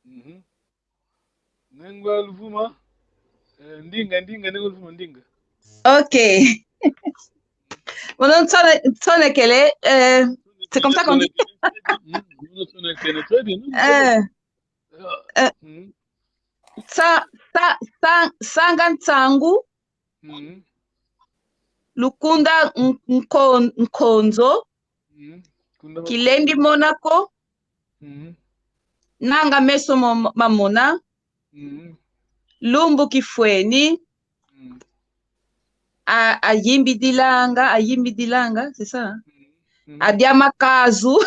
Mhm. Nengwa Luvuma. Eh, ndinga, ndinga, nengwa Luvuma, ndinga. Ok. Mono nsone-, nsonekele, euh, c'est comme ça qu'on dit. Mhm, mono nsonekele, très bien. Non, c'est bon. Euh, Eh, mhm. Sa-, sa-, sa-, sanga nsangu, mhm, lukunda n-, nko-, nkonzo, mhm, kunda kilendi mona ko, mhm, nanga meso mo-, mamona, mhm, lumbu kifweni, mm, a-, ayimbidilanga, ayimbidilanga, c'est ça, hein? Mm, mm. Adia makazu.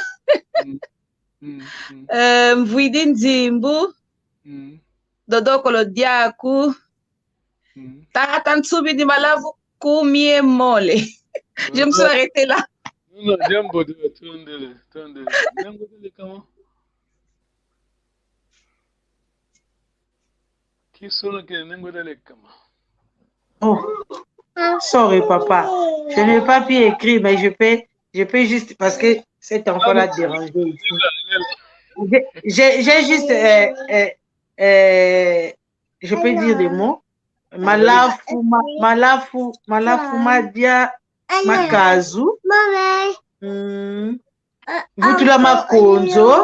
Mm, mm, mm. Eh, mvwidi nzimbu. Mm. Dodokolo diaku. Mm. Tata nsubidi malavu kumie mole. Je me suis arrêtée là. Non, non, diambu, tondele, tondele. Diambu, tondele, comment? Kisono ke nengwedele kama. Oh. Sorry, papa. Je n'ai pas pu écrire, mais je peux, je peux juste, parce que cet enfant-là dérangeait ici. J'ai, j'ai, j'ai juste, euh, euh, euh, je peux dire des mots. Malafu, ma-, malafu, malafu madia makazu. Mm. Vutula makonzo.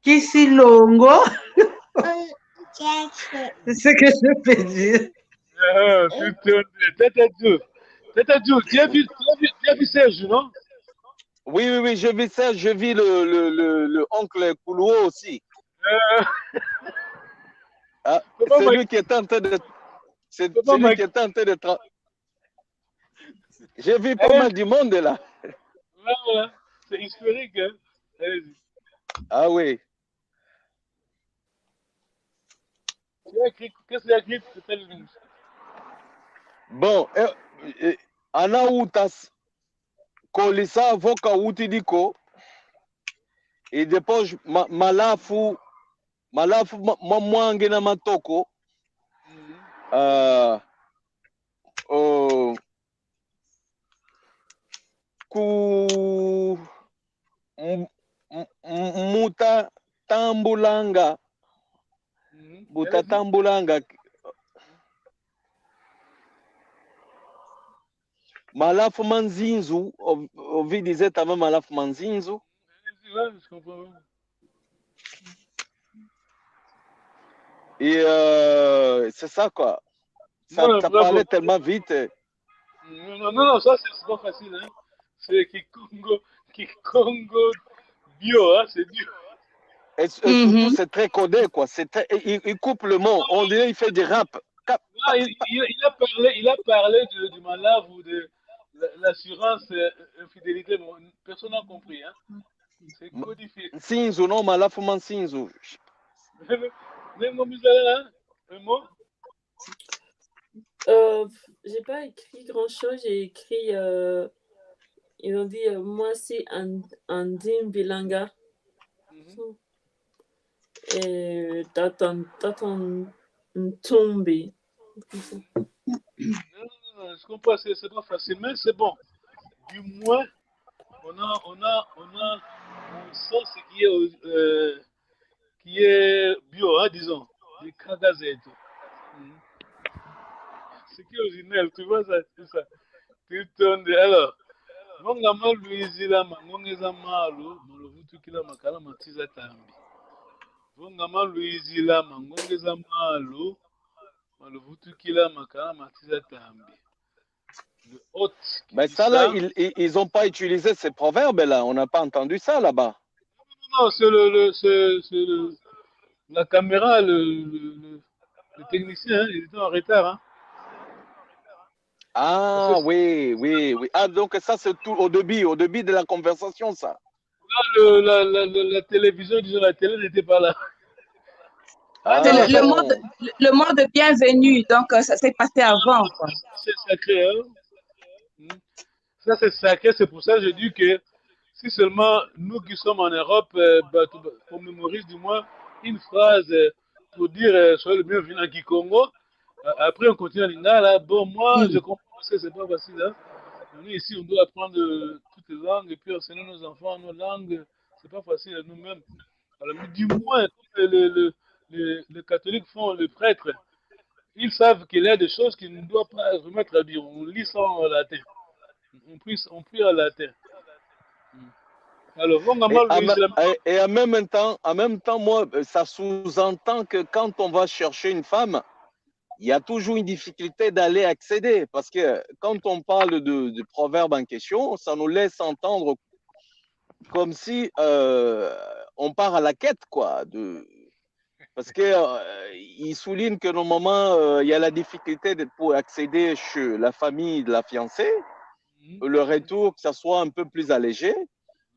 Kisilongo. C'est ce que je peux dire. Ah, tout, tout, Tata Dju. Tata Dju, tu as vu, tu as vu, tu as vu Serge, non? Oui, oui, oui, j'ai vu Serge, j'ai vu le, le, le, le oncle Kuluo aussi. Euh. Ah, c'est lui qui est en train de, c'est, c'est lui qui est en train de tra-, J'ai vu pas mal du monde là. Voilà, c'est historique, hein. Allez-y. Ah oui. Tu as écrit, qu'est-ce que tu as écrit? Bon, eh, eh, ana uta s-, kolisa vo kawutidi ko. Et depois ma-, malafu, malafu ma-, mamwange na matoko. Mhm. Ah, oh, ku m-, m-, m-, muta tambulanga. Mhm. Muta tambulanga. Malafu ma nzinzu, o, ovi dizer também malafu ma nzinzu. Ouais, je comprends. Et euh, c'est ça, quoi. Ça, Non, ça bravo. Parlait tellement vite. Non, non, non, non, ça, c'est c'est pas facile. Hein. C'est Kikongo, Kikongo bio, hein, c'est bio. Et, et surtout, Mhm. C'est très codé, quoi. C'est très- il, il coupe le mot. On dirait il fait du rap. Cap- Ah, il, il- il a parlé, il a parlé de, du malafu, de la- l'assurance euh, infidélité. Bon, personne n'a compris. Hein. C'est codifié. Nsinzu, non, malafu ma nsinzu. Même Mizala, hein, un mot. Euh, j'ai pas écrit grand-chose, j'ai écrit, euh, ils ont dit, euh, moi c'est un, un Dimbilanga. Mhm. Et Tatan, Tatan Ntumbi. Non, non, non, je comprends, c'est c'est pas facile, mais c'est bon. Du moins, on a, on a, on a, on sent ce qui est, euh, qui est bio, hein, disons, les kagazeto. Mhm. Ce qui est original, tu vois ça, tout ça. Tout tourne. Alors, vongama luizila mangonge za malu, maluvutukila makala matiza tambi. Vongama luizila mangonge za malu, maluvutukila makala matiza tambi. Le hôte qui Mais dit ça, là, ça, ils, ils, ils ont pas utilisé ces proverbes-là. On n'a pas entendu ça là-bas. Non, c'est le, le, c'est- c'est le- la caméra, le, le, le- le technicien, hein, il était en retard. Hein. Ah, Parce que- oui, oui, oui. Ah, donc ça, c'est tout au début, au début de la conversation, ça. Là, le- la, la- la- la télévision, disons, la télé n'était pas là. Ah, C'est le, le bon. mot de, le, le mot de bienvenue, donc euh, ça s'est passé avant, quoi. C'est sacré, hein. Hmm. Ça, c'est sacré, c'est pour ça que je dis que si seulement nous qui sommes en Europe, euh, bah, tu- on mémorise du moins une phrase euh, pour dire euh, soyez le bienvenu en Kikongo, euh, après on continue en Lingala. Bon, moi, Mm. Je comprends que c'est pas facile. Hein. On est ici, on doit apprendre euh, toutes les langues et puis enseigner nos enfants nos langues. C'est pas facile à nous-mêmes. Alors, mais du moins, comme les, les, les, les- les catholiques font le prêtre, ils savent qu'il y a des choses qu'ils ne doivent pas vraiment traduire. On lit ça en latin. On prie, on prie en latin. Alors, bon, Et en, me- et- et en même temps, en même temps, moi, euh, ça sous-entend que quand on va chercher une femme, il y a toujours une difficulté d'aller accéder. Parce que quand on parle de, du proverbe en question, ça nous laisse entendre comme si euh, on part à la quête, quoi. De... Parce que euh, il souligne que normalement, euh, il y a la difficulté de- pour accéder chez la famille de la fiancée. Mhm. Le retour, que ça soit un peu plus allégé.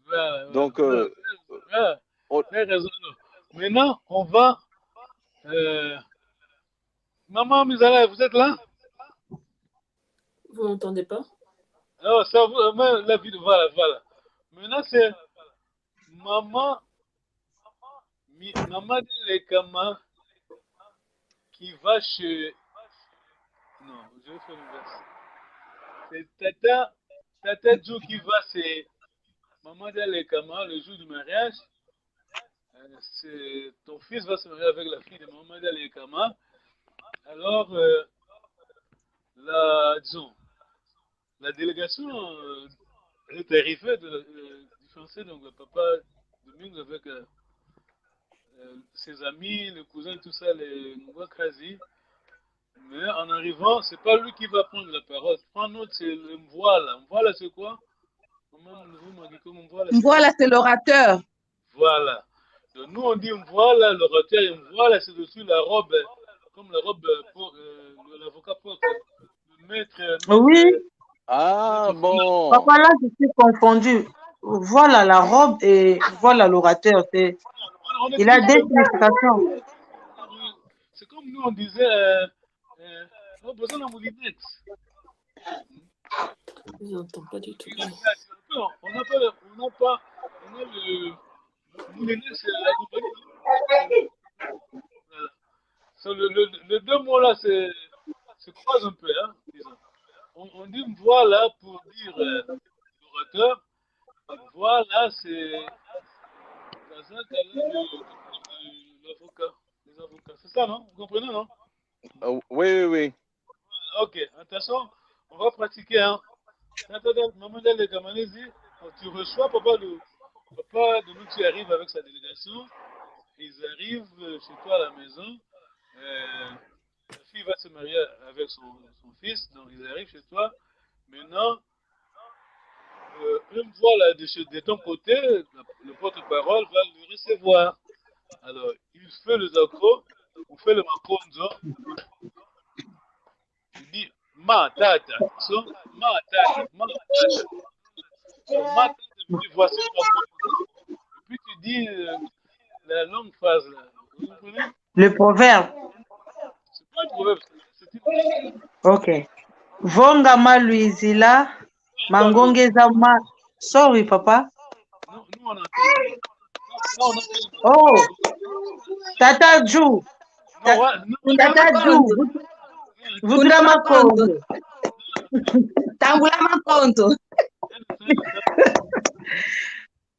Voilà, voilà, Donc, voilà, euh, voilà. on- T'as raison. Maintenant, on va. Euh... Maman Mizala, vous êtes là? Vous m'entendez pas? Alors, ça, vous, euh, la vidéo, voilà, voilà. Maintenant, c'est maman, mi- maman de Lekama qui va chez. Non, je vais faire l'inverse. C'est Tata, Tata Djou qui va, c'est maman de Lekama le jour du mariage. Euh, c'est ton fils va se marier avec la fille de maman de Lekama. Alors, euh, la, disons, la délégation euh, est arrivée de, euh, du français, donc le papa Domingos avec euh, euh, ses amis, le cousin, tout ça, les Ngwakazi. Mais en arrivant, c'est pas lui qui va prendre la parole. Prends note, c'est le Mvwala. Mvwala, c'est quoi? Comment vous m'avez dit, comment Mvwala, c'est Voilà, c'est l'orateur. Voilà. Donc nous, on dit Mvwala, l'orateur, et Mvwala, c'est dessus la robe, comme la robe euh, pour euh, l'avocat porte. Le maître. Euh, Oui. maître, euh, Ah, maître bon. Papa, là, je suis confondu. Voilà la robe et voilà l'orateur. C'est, on- on est il a tous deux comme- significations. C'est comme nous, on disait, euh, euh, on a besoin de moulinette. Je n'entends pas du tout. On n'a pas, on n'a pas, on a le moulinette, c'est la compagnie. Voilà. So, le, le, les deux mots-là, c'est, se croisent un peu, hein, disons. On, on dit Mvwala pour dire euh, l'orateur. Mvwala, c'est dans un cas-là, le- le- l'avocat. Les avocats. C'est ça, non? Vous comprenez, non? Euh, oui, oui, oui. Ok, attention, on va pratiquer, hein. Tata, maman Dale Kamanizi, quand tu reçois papa de, papa de nous qui arrive avec sa délégation, ils arrivent, euh, chez toi à la maison. Euh, la fille va se marier avec son, son fils, donc ils arrivent chez toi. Maintenant, euh, une voix là de, chez- de ton côté, le porte-parole va le recevoir. Alors, il fait les accros, on fait le makonzo. Il dit, ma tata, so, ma tata, ma tata. So, ma tata, puis voici le makonzo. Et puis tu dis, euh, la longue phrase là. Vous comprenez? Le proverbe. C'est pas un proverbe, c'est une Ok. Vonga malwizila, mangonga eza ma. Sorry, papa. Non, nous, on a non, on a Oh, Tata Ju. Non, ouais, non, Tata Ju. Vutula makonzo. Tambula makonzo.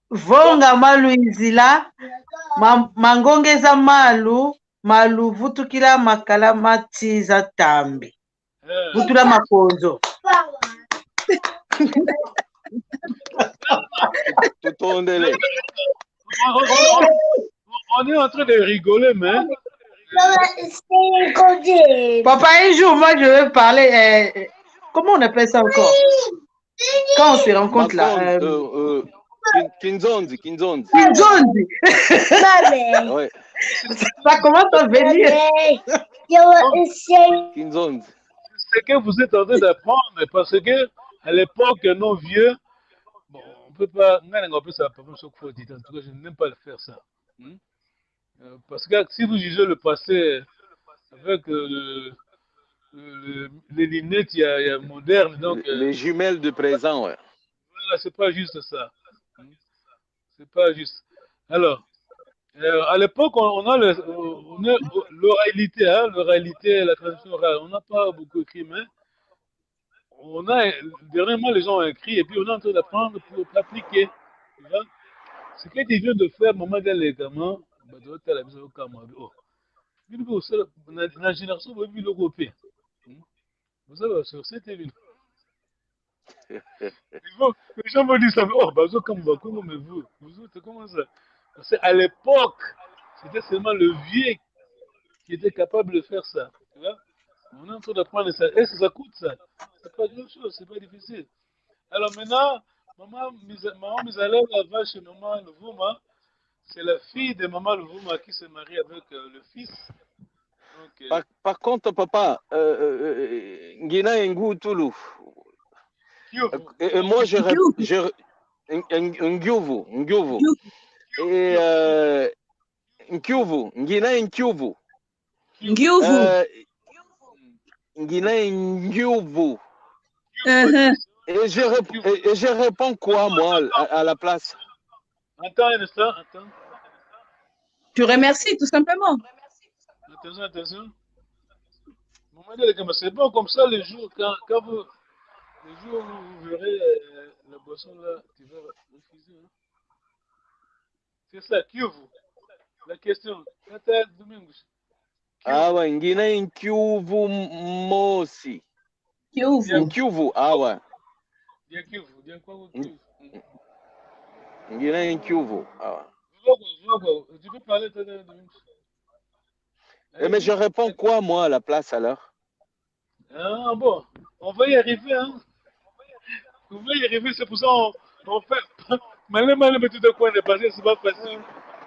Vonga malwizila, ma- mangonga eza malu, malu vutukila makala matiza tambi. euh, Vutula makonzo. Tutondele. on, on- on- on est en train de rigoler, mais Papa, un jour, moi, je vais parler. Euh, comment on appelle ça encore? Quand on se rencontre là. Makonzo, Euh, euh, euh, kin- kinzonzi, kinzonzi. Kinzonzi. Ouais. Ça commence à venir. Kinzonzi. Ce que vous êtes en train d'apprendre, parce que à l'époque, nos vieux, bon, on peut pas, on peut ça, pas comme ça qu'il faut dire. En tout cas, je n'aime pas le faire ça. Hmm? Euh, parce que si vous jugez le passé avec euh, le- le- les lunettes il y a, il y a moderne, donc Les- euh, Les jumelles du présent, ouais. Voilà, c'est pas juste ça. Hmm? C'est pas juste. Alors, euh, à l'époque, on, on a le- on a l'oralité, hein, l'oralité, la tradition orale. On n'a pas beaucoup écrit, mais on a, dernièrement, les gens ont écrit et puis on est en train d'apprendre pour appliquer. Tu vois? Ce que tu viens de faire, maman, dans les gamins, bah, doit être à la maison au Cameroun. Oh. Une fois, c'est la- la- la génération va vivre le groupe. Hmm? Vous savez, sur cette ville. Ils vont- les gens vont dire ça, mais oh, bah, vous, comme vous, comment, mais vous, vous autres, comment ça? Parce qu'à l'époque, c'était seulement le vieux qui était capable de faire ça. Tu vois? On est en train d'apprendre ça. Et ça, ça coûte ça. C'est pas grand chose, c'est pas difficile. Alors maintenant, maman, Miza- maman Mizalala va chez maman Luvuma. C'est la fille de maman Luvuma qui se marie avec euh, le fils. Donc, euh, Par, par contre, papa, euh, euh, euh, ngina engu tulu. Kiuvu. Et, et moi, je, ré- Ngiuvu. Je, un, un, un ngiuvu, ngiuvu. Et euh, ngiuvu, ngina ngiuvu. Ngiuvu. Euh, ngina ngiuvu. Uh-huh. Et je, rép- et, et je réponds quoi, moi, à, à la place? Attends un instant, attends. Tu remercies tout simplement. Attention, attention. Maman Dale Kamanizi, c'est bon, comme ça, le jour, quand, quand vous, le jour où vous verrez euh, la boisson là, tu vas refuser. Hein. C'est ça, kiuvu. La question. Tata Domingos. Awa, ngina ngiuvu mosi. Kiuvu. Ngiuvu, awa. Dia kiuvu, dia kwa kiuvu. Ngina ngiuvu, awa. Voko, voko, tu peux parler, Tata Domingos. Eh, mais je réponds quoi, moi, à la place, alors? Ah bon, on va y arriver, hein. On va y arriver, c'est pour ça on, on fait. Malin, malin, mais tout de quoi, on est passé, c'est pas facile.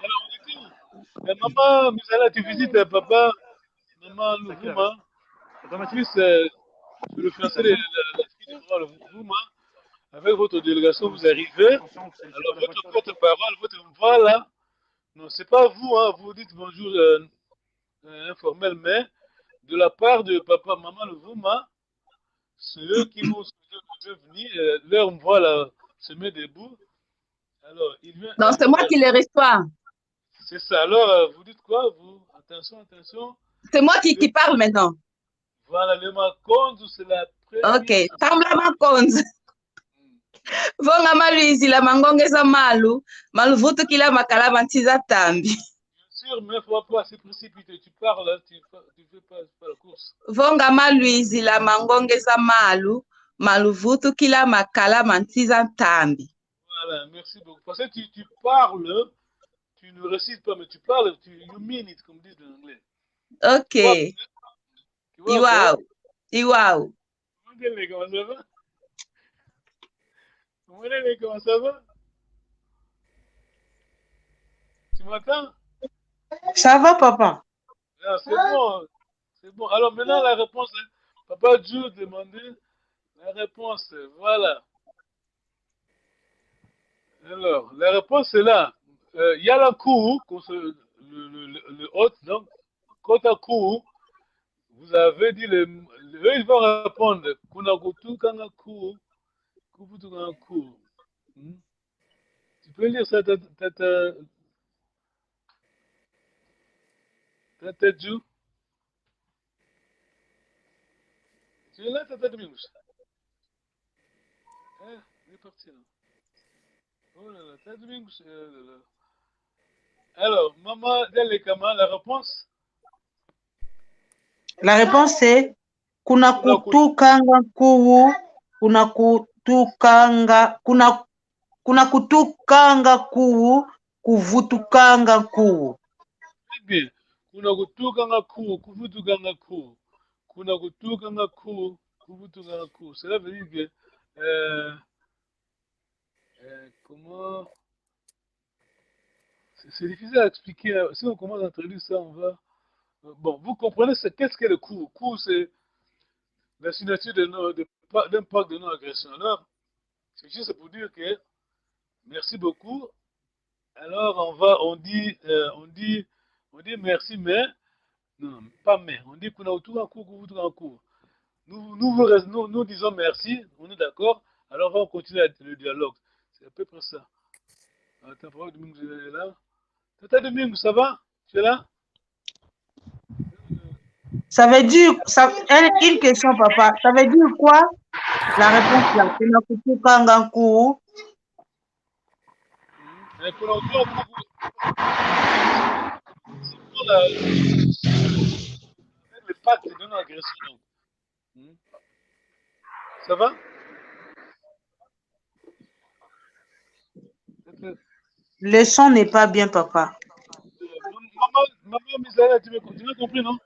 Alors, on dit, euh, maman, Mizalala, tu visites euh, papa, maman Luvuma. En plus, euh, le français, la, la, la fille de maman Luvuma, avec votre délégation, vous arrivez. Alors, votre porte-parole, votre voix là, non, c'est pas vous, hein, vous dites bonjour euh, euh, informel, mais de la part de papa, maman Luvuma, c'est eux qui vont se venir, euh, leur voix là, se met debout. Alors, il vient. Non, c'est moi qui les reçois. C'est ça. Alors, euh, vous dites quoi, vous? Attention, attention. C'est moi qui, qui parle maintenant. Voilà, le makonzo, c'est la première. Ok. Tambula makonzo. Vonga malwizila, mangonga eza malu, malu vutukila makala mantiza tambi. Bien sûr, mais faut pas se précipiter. Tu pars là, tu, fais- tu fais pas, pas la course. Vonga malwizila, mangonga eza malu, maluvutukila, makala ma nsi za ntambi. Voilà, merci beaucoup. Parce que tu, tu parles, tu ne récites pas, mais tu parles, tu, you mean it, comme disent les Anglais. Ok. Tu vois, tu vois, iwau. Iwau. Comment ça va? Comment ça va? Tu m'entends? Ça va, papa. Ah, c'est bon. C'est bon. Alors maintenant, la réponse, hein. Papa Dieu demandait la réponse. Voilà. Alors, la réponse est là. Euh, il y a la cour, qu'on se- le, le, le, le hôte, donc, kota cour, vous avez dit, le, le- eux, ils vont répondre, kuna kutukanga cour, kuvutukanga cour. Hmm? Tu peux lire ça, tata, tata, tata Dieu? Tu es là, tata Domingos? Hein, il est parti, là. Oh là là, tata Domingos, euh, là, là. Alors, maman Dialekama, la réponse? La réponse c'est kuna kutukanga kuwu, kuna kutukanga, kuna, kuna kutukanga kuwu, kuvutukanga kuwu. Très bien. Kuna kutukanga kuwu, kuvutukanga kuwu. Kuna kutukanga kuwu, kuvutukanga kuwu. Cela veut dire que, euh, euh, comment, c'est c'est difficile à expliquer, hein. Si on commence à traduire ça, on va, euh, bon, vous comprenez, c'est, qu'est-ce qu'est le cours? Cours, c'est la signature de non, de pa-, d'un pacte de non-agression. Alors, c'est juste pour dire que merci beaucoup. Alors, on va, on dit, euh, on dit, on dit merci, mais, non, non, pas mais. On dit kuna kutukanga kuwu, kuvutukanga kuwu. Nous, nous, vous res-, nous, nous disons merci, on est d'accord. Alors, on va continuer le dialogue. C'est à peu près ça. Attends, papa Domingos est là. Tata Domingos, ça va? Tu es là? Ça veut dire, ça, une, une question, papa. Ça veut dire quoi, la réponse là? Kuna kutukanga kuwu. Hmm? Et kuna kutukanga kuwu, c'est pour la, le pacte de non-agression, donc. Hmm? Ça va? Le son n'est pas bien, papa. Euh, maman, maman Mizana, tu m'as, tu m'as compris, non?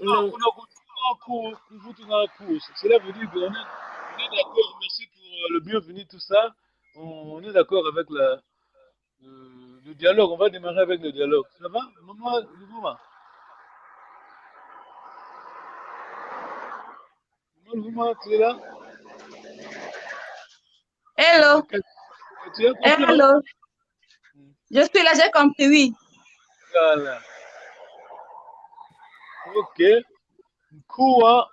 Non. Kuna kutukanga kuwu, kuvutukanga kuwu. Cela veut dire qu'on est, on est d'accord. Merci pour, euh, le bienvenu, tout ça. On, on est d'accord avec la, euh, le dialogue. On va démarrer avec le dialogue. Ça va, maman Luvuma? Maman Luvuma, tu es là? Hello. Tu as compris, non? Hello. Je suis là, j'ai compris, oui. Voilà. Ok. Nkuwu,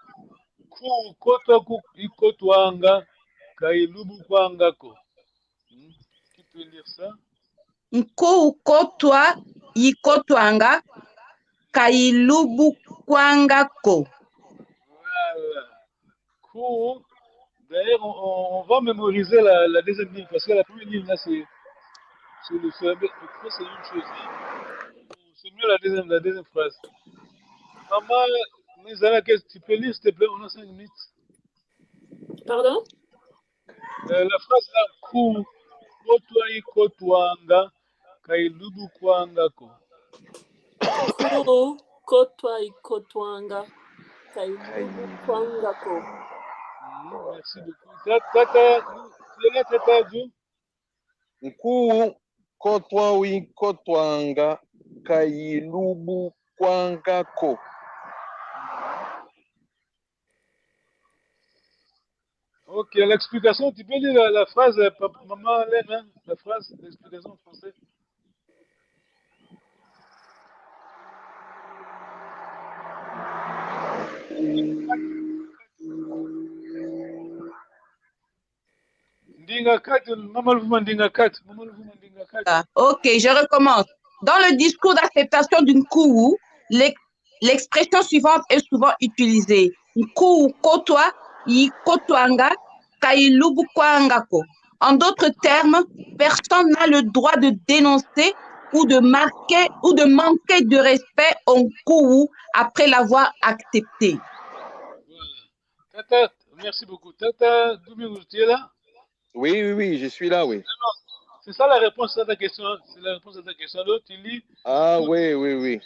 nkuwu kotwa ku-, ikotwanga, ka ilubukwanga ko. Hmm? Qui peut lire ça? Nkuwu kotwa ikotwanga, ka ilubukwanga ko. Voilà. Nkuwu. D'ailleurs, on, on, on va mémoriser la, la deuxième ligne, parce que la première ligne, là, c'est, c'est le, c'est un peu, je crois que c'est une chose. C'est mieux la deuxième, la deuxième phrase. Maman Mizana, qu'est-ce que tu peux lire, s'il te plaît? On a cinq minutes. Pardon? Euh, la phrase là, nkuwu kotwa ikotwanga, ka ilubukwanga ko. Nkuwu kotwa ikotwanga, ka ilubukwanga ko. Mm, merci beaucoup. Ta-, tata, tu es là, tata Joe? Nkuwu kotwa ikotwanga, ka ilubukwanga ko. Ok, l'explication, tu peux lire la, la phrase, euh, pa-, maman Hélène, hein, la phrase, l'explication en français. Ndinga kati, maman Luvuma, ndinga kati, maman Luvuma, ndinga kati. Ah, ok, je recommence. Dans le discours d'acceptation du nkuwu, l'ex-, l'expression suivante est souvent utilisée. Nkuwu kotwa ikotwanga, ka ilubukwanga ko. En d'autres termes, personne n'a le droit de dénoncer ou de marquer ou de manquer de respect au nkuwu après l'avoir accepté. Voilà. Tata, Merci beaucoup. Tata Domingos, tu es là? Oui, oui, oui, je suis là, oui. C'est ça la réponse à ta question, hein. C'est la réponse à ta question. L'autre, il dit, ah, oui, oui, oui.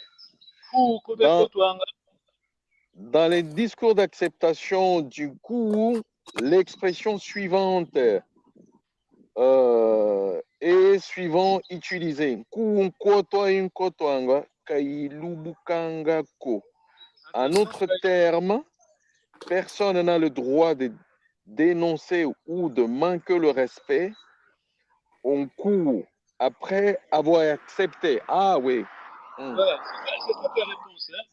Ku, ku, dans, dans les discours d'acceptation du ku, l'expression suivante, euh, est suivant utilisée. Ku nkotwa inkotwanga, ka ilubukanga ko. En autre terme, personne n'a le droit de dénoncer ou de manquer le respect au ku après avoir accepté. Ah oui. Hmm. Voilà, c'est ça, c'est ça ta réponse, hein.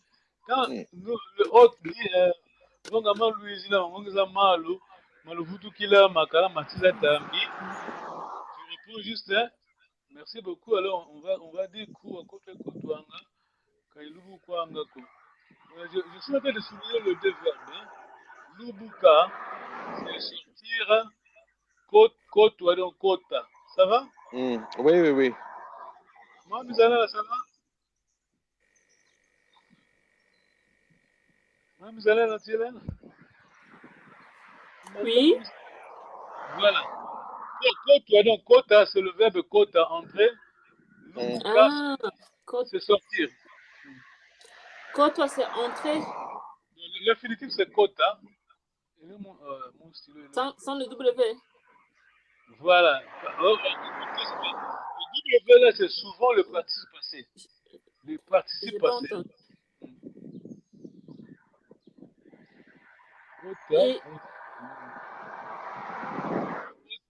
Quand nous, le hôte dit, euh, vanga malu izila, vanga za malu, malu vutukila, makala mantiza tambi. Tu réponds juste, hein. Merci beaucoup. Alors, on va, on va dire ku, nkotwa inkotwanga, ka ilubukwanga ko. Euh, je, je suis en train de souligner les deux verbes, hein. Lubuka, c'est sortir, kot-, kotwa, donc kota. Ça va? Hmm. Oui, oui, oui. Mama Mizalala, ça va? Mama Mizalala, tu es là? Oui. Voilà. Ko-, kotwa, donc, kota, c'est le verbe kota, entrer. Lubuka, ah, kot-, c'est sortir. Kotwa, c'est entrer. L'infinitif, c'est kota. Et là, mon, euh, mon stylo est là. Sans, sans le W. Voilà. Oh, oh, le W là, c'est souvent le participe passé. Le participe passé. J'ai pas entendu. Kota. Et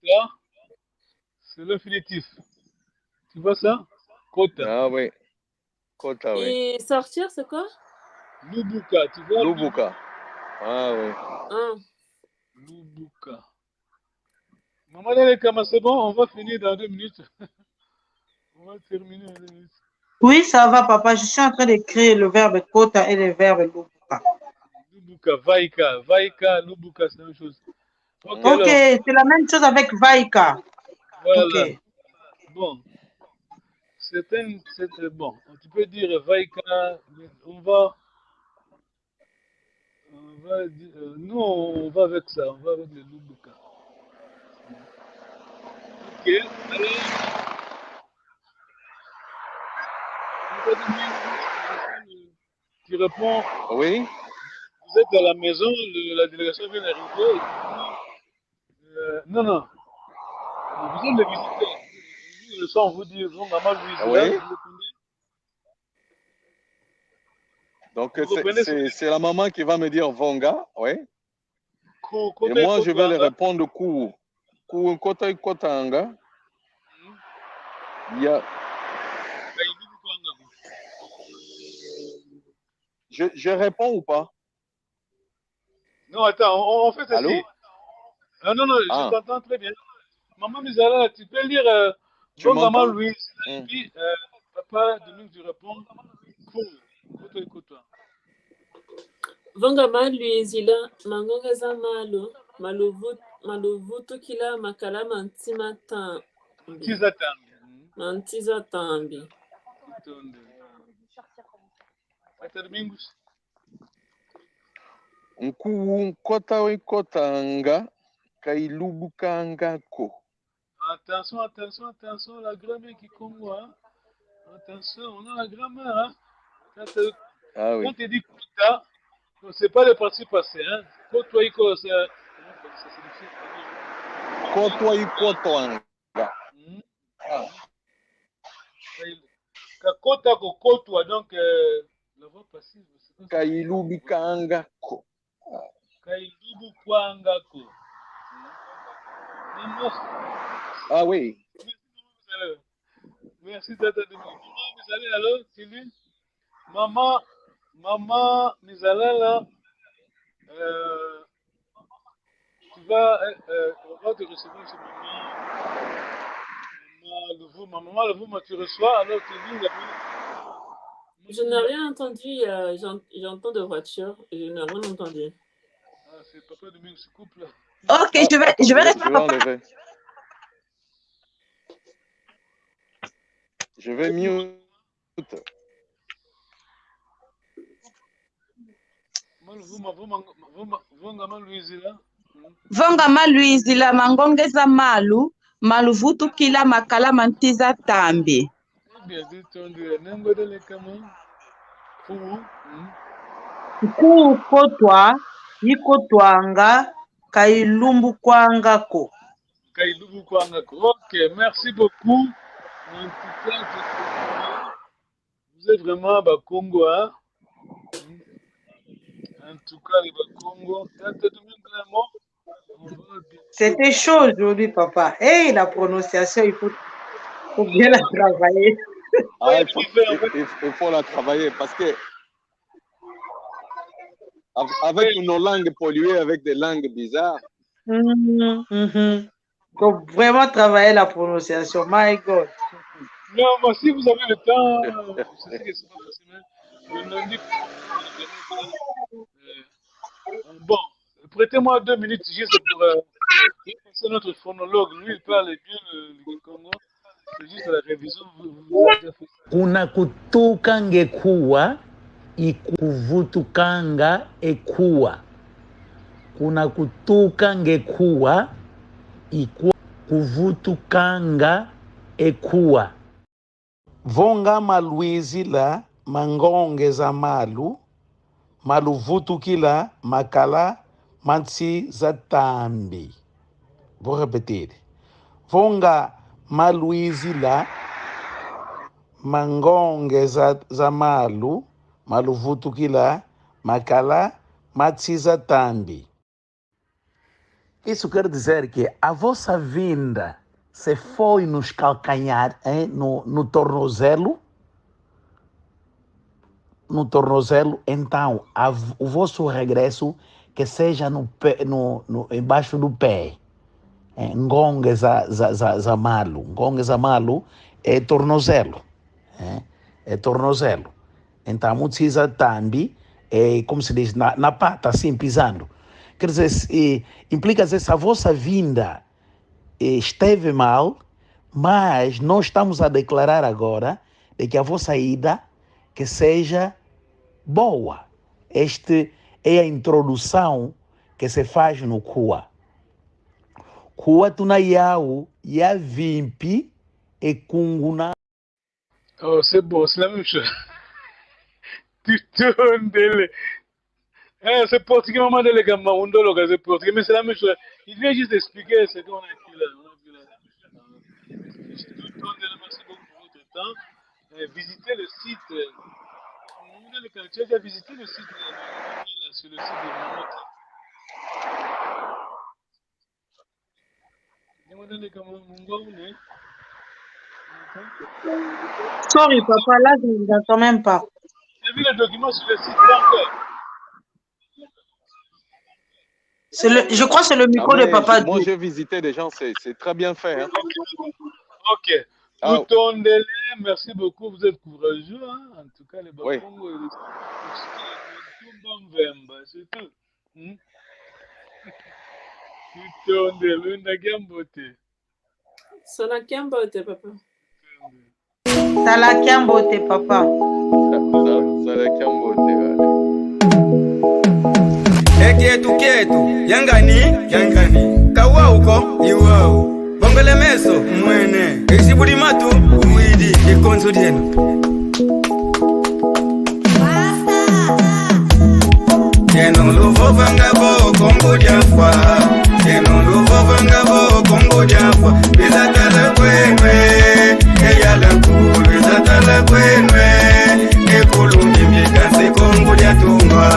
kota, c'est l'infinitif. Tu vois ça? Kota. Ah oui. Kota, oui. Et sortir, c'est quoi? Lubuka, tu vois? Lubuka. Ah oui. Ah. Lubuka. Maman Nele Kama, c'est bon, on va finir dans deux minutes. On va terminer dans deux minutes. Oui, ça va, papa. Je suis en train d'écrire le verbe kota et le verbe lubuka. Lubuka, vaika, vaika, lubuka, c'est la même chose. Ok, alors. Ok, c'est la même chose avec vaika. Voilà. Ok. Bon. C'est un, c'est, euh, bon, tu peux dire vaika, mais on va, on va dire, euh, nous, on va avec ça, on va avec le lubuka. Ok, alors, tu réponds. Oui. Vous êtes à la maison, le, la délégation vient d'arriver. Euh, non, non. Vous êtes les visiteurs. Le son vous dit, vous, maman Louise, ah oui, là, vous répondez. Donc, c'est, c'est, c'est la maman qui va me dire vonga, oui. Ku, ku, et moi, je vais lui répondre ku. Ku nkota ikotanga. Hmm. Ya. Je, je réponds ou pas? Non, attends, on, on fait ceci. Allô? Ah, non, non, je t'entends très bien. Maman Mizalala, tu peux lire, euh, tu m'entends? Maman Louise, et puis, euh, papa Dominique, tu réponds. Cool. Écoute-toi, écoute-toi. Vonga malu ezila, mangonga za malu, malu vut-, malu vutukila, makala mantima tambi. Mantiza tambi. Mantiza tambi. Itonde. Tata Domingos. Nkuwu nkota wekotanga, ka ilubukanga ko. Attention, attention, attention, la grammaire kikongo, hein. Attention, on a la grammaire, hein. Quand, euh, ah oui, quand tu dis kota, non, c'est pas le participe passé, hein. Kotwa iko, c'est, comment ça signifie? Kotwa ikotwanga. Hmm. Ah. Ka kota ko, kotwa, donc, euh, la voix passive, c'est quoi ça? Ka ilubikanga ko. Ka ilubukwanga ko. Ah oui. Merci, tata Dominique. Maman Mizalala, alors, tu lis. Maman, maman Mizalala, euh, tu vas, euh, euh, on va te recevoir chez maman, maman Luvuma. Maman Luvuma, tu reçois, alors tu lis la Bible. Je n'ai rien entendu, euh, j'en-, j'entends de voiture, je n'ai rien entendu. Ah, c'est papa Dominique, ce couple-là. Ok, je vais, je vais rester. Je vais enlever. Je vais mute. Maman Luvuma, Vuma, Vuma, Vuma, Vuma, Louise là. Vonga maluizila ma ngonge za malu, maluvutukila makala ma ntsi za tambi. Bien, zitondele, nengwe dele kama. Kuwu, hmm? Kuwu kotwa, ikotwanga, ka ilumbu kwanga ko. Ka ilumbu kwanga ko. Ok, merci beaucoup. En tout cas, je vous ai vraiment Bakongo, hein. En tout cas, les Bakongo, tata Domingo, vraiment, on va bien. C'était chaud aujourd'hui, papa. Hey, la prononciation, il faut, faut bien la travailler. Ah, il faut, il, il, il faut la travailler parce que av-, avec nos langues polluées, avec des langues bizarres. Mhm, mhm. Faut vraiment travailler la prononciation. My God. Non, mais si vous avez le temps, je sais que c'est pas facile, mais le lundi, euh, bon, prêtez-moi deux minutes juste pour, euh, passer notre phonologue. Lui, il parle bien le, le kikongo. C'est juste la révision. Vous, vous avez déjà fait ça. Kuna kutuka ngekuwa, ikuvutukanga ekuwa. Kuna kutuka ngekuwa, iku-, kuvutukanga ekuwa. Vonga maluizila ma ngonge za malu, maluvutukila makala ma ntsi za tambi. Vou répéter. Vonga maluizila ma ngonge za, za malu, maluvutukila makala ma ntsi za tambi. Isso quer dizer que a vossa vinda se foi nos calcanhar, eh, no, no tornozelo, no tornozelo, então a v-, o vosso regresso que seja no pé, no, no, embaixo do pé. Eh, ngonge za, za, za, za malu. Ngonge za malu é tornozelo. Eh, é tornozelo. Então, a ntsi za tambi, é, como se diz, na, na pata, assim, pisando. Quer dizer, se, eh, implica dizer, se a vossa vinda, eh, esteve mal, mas nós estamos a declarar agora de que a vossa ida que seja boa. Este é a introdução que se faz no Kua. Kua tuna yau, ya vimpi, e kunguna. Oh, c'est bon, c'est la même chose. Tutondele. Eh, c'est portugais, maman de Legama, Undolo, c'est portugais, mais c'est la même chose. Il vient juste d'expliquer ce qu'on a écrit là. On a vu là. Tutondele, merci beaucoup pour votre temps. Eh, visitez le site. Euh, tu as déjà visité le site, euh, sur le site de Mamota. Sorry, papa, là, je ne vous entends même pas. J'ai vu le document sur le site, donc, euh, c'est le, je crois que c'est le micro de papa. Ah, mais moi, j'ai visité des gens, c'est, c'est très bien fait, hein. Ok. Ah. Tutondele, merci beaucoup, vous êtes courageux, hein. En tout cas, les Bakongo, ils sont, c'est tout. Hmm? Tutondele, wenda kiambote. Sala kiambote, papa. Sala kiambote, papa. Sa-, sala kiambote, wale. E kietu kietu, yangani, yangani. Ka wau ko, i wau. Bongele meso, mwene. Isi budi matu, umwidi, ikonso dieno. Yeno luvovanga vo Kongo dia Mfwa. Yeno luvovanga vo Kongo dia Mfwa. Lwiza tala kwenwe, e yala ku, lwiza tala kwenwe. E kulumi mikase Kongo dia Tungwa.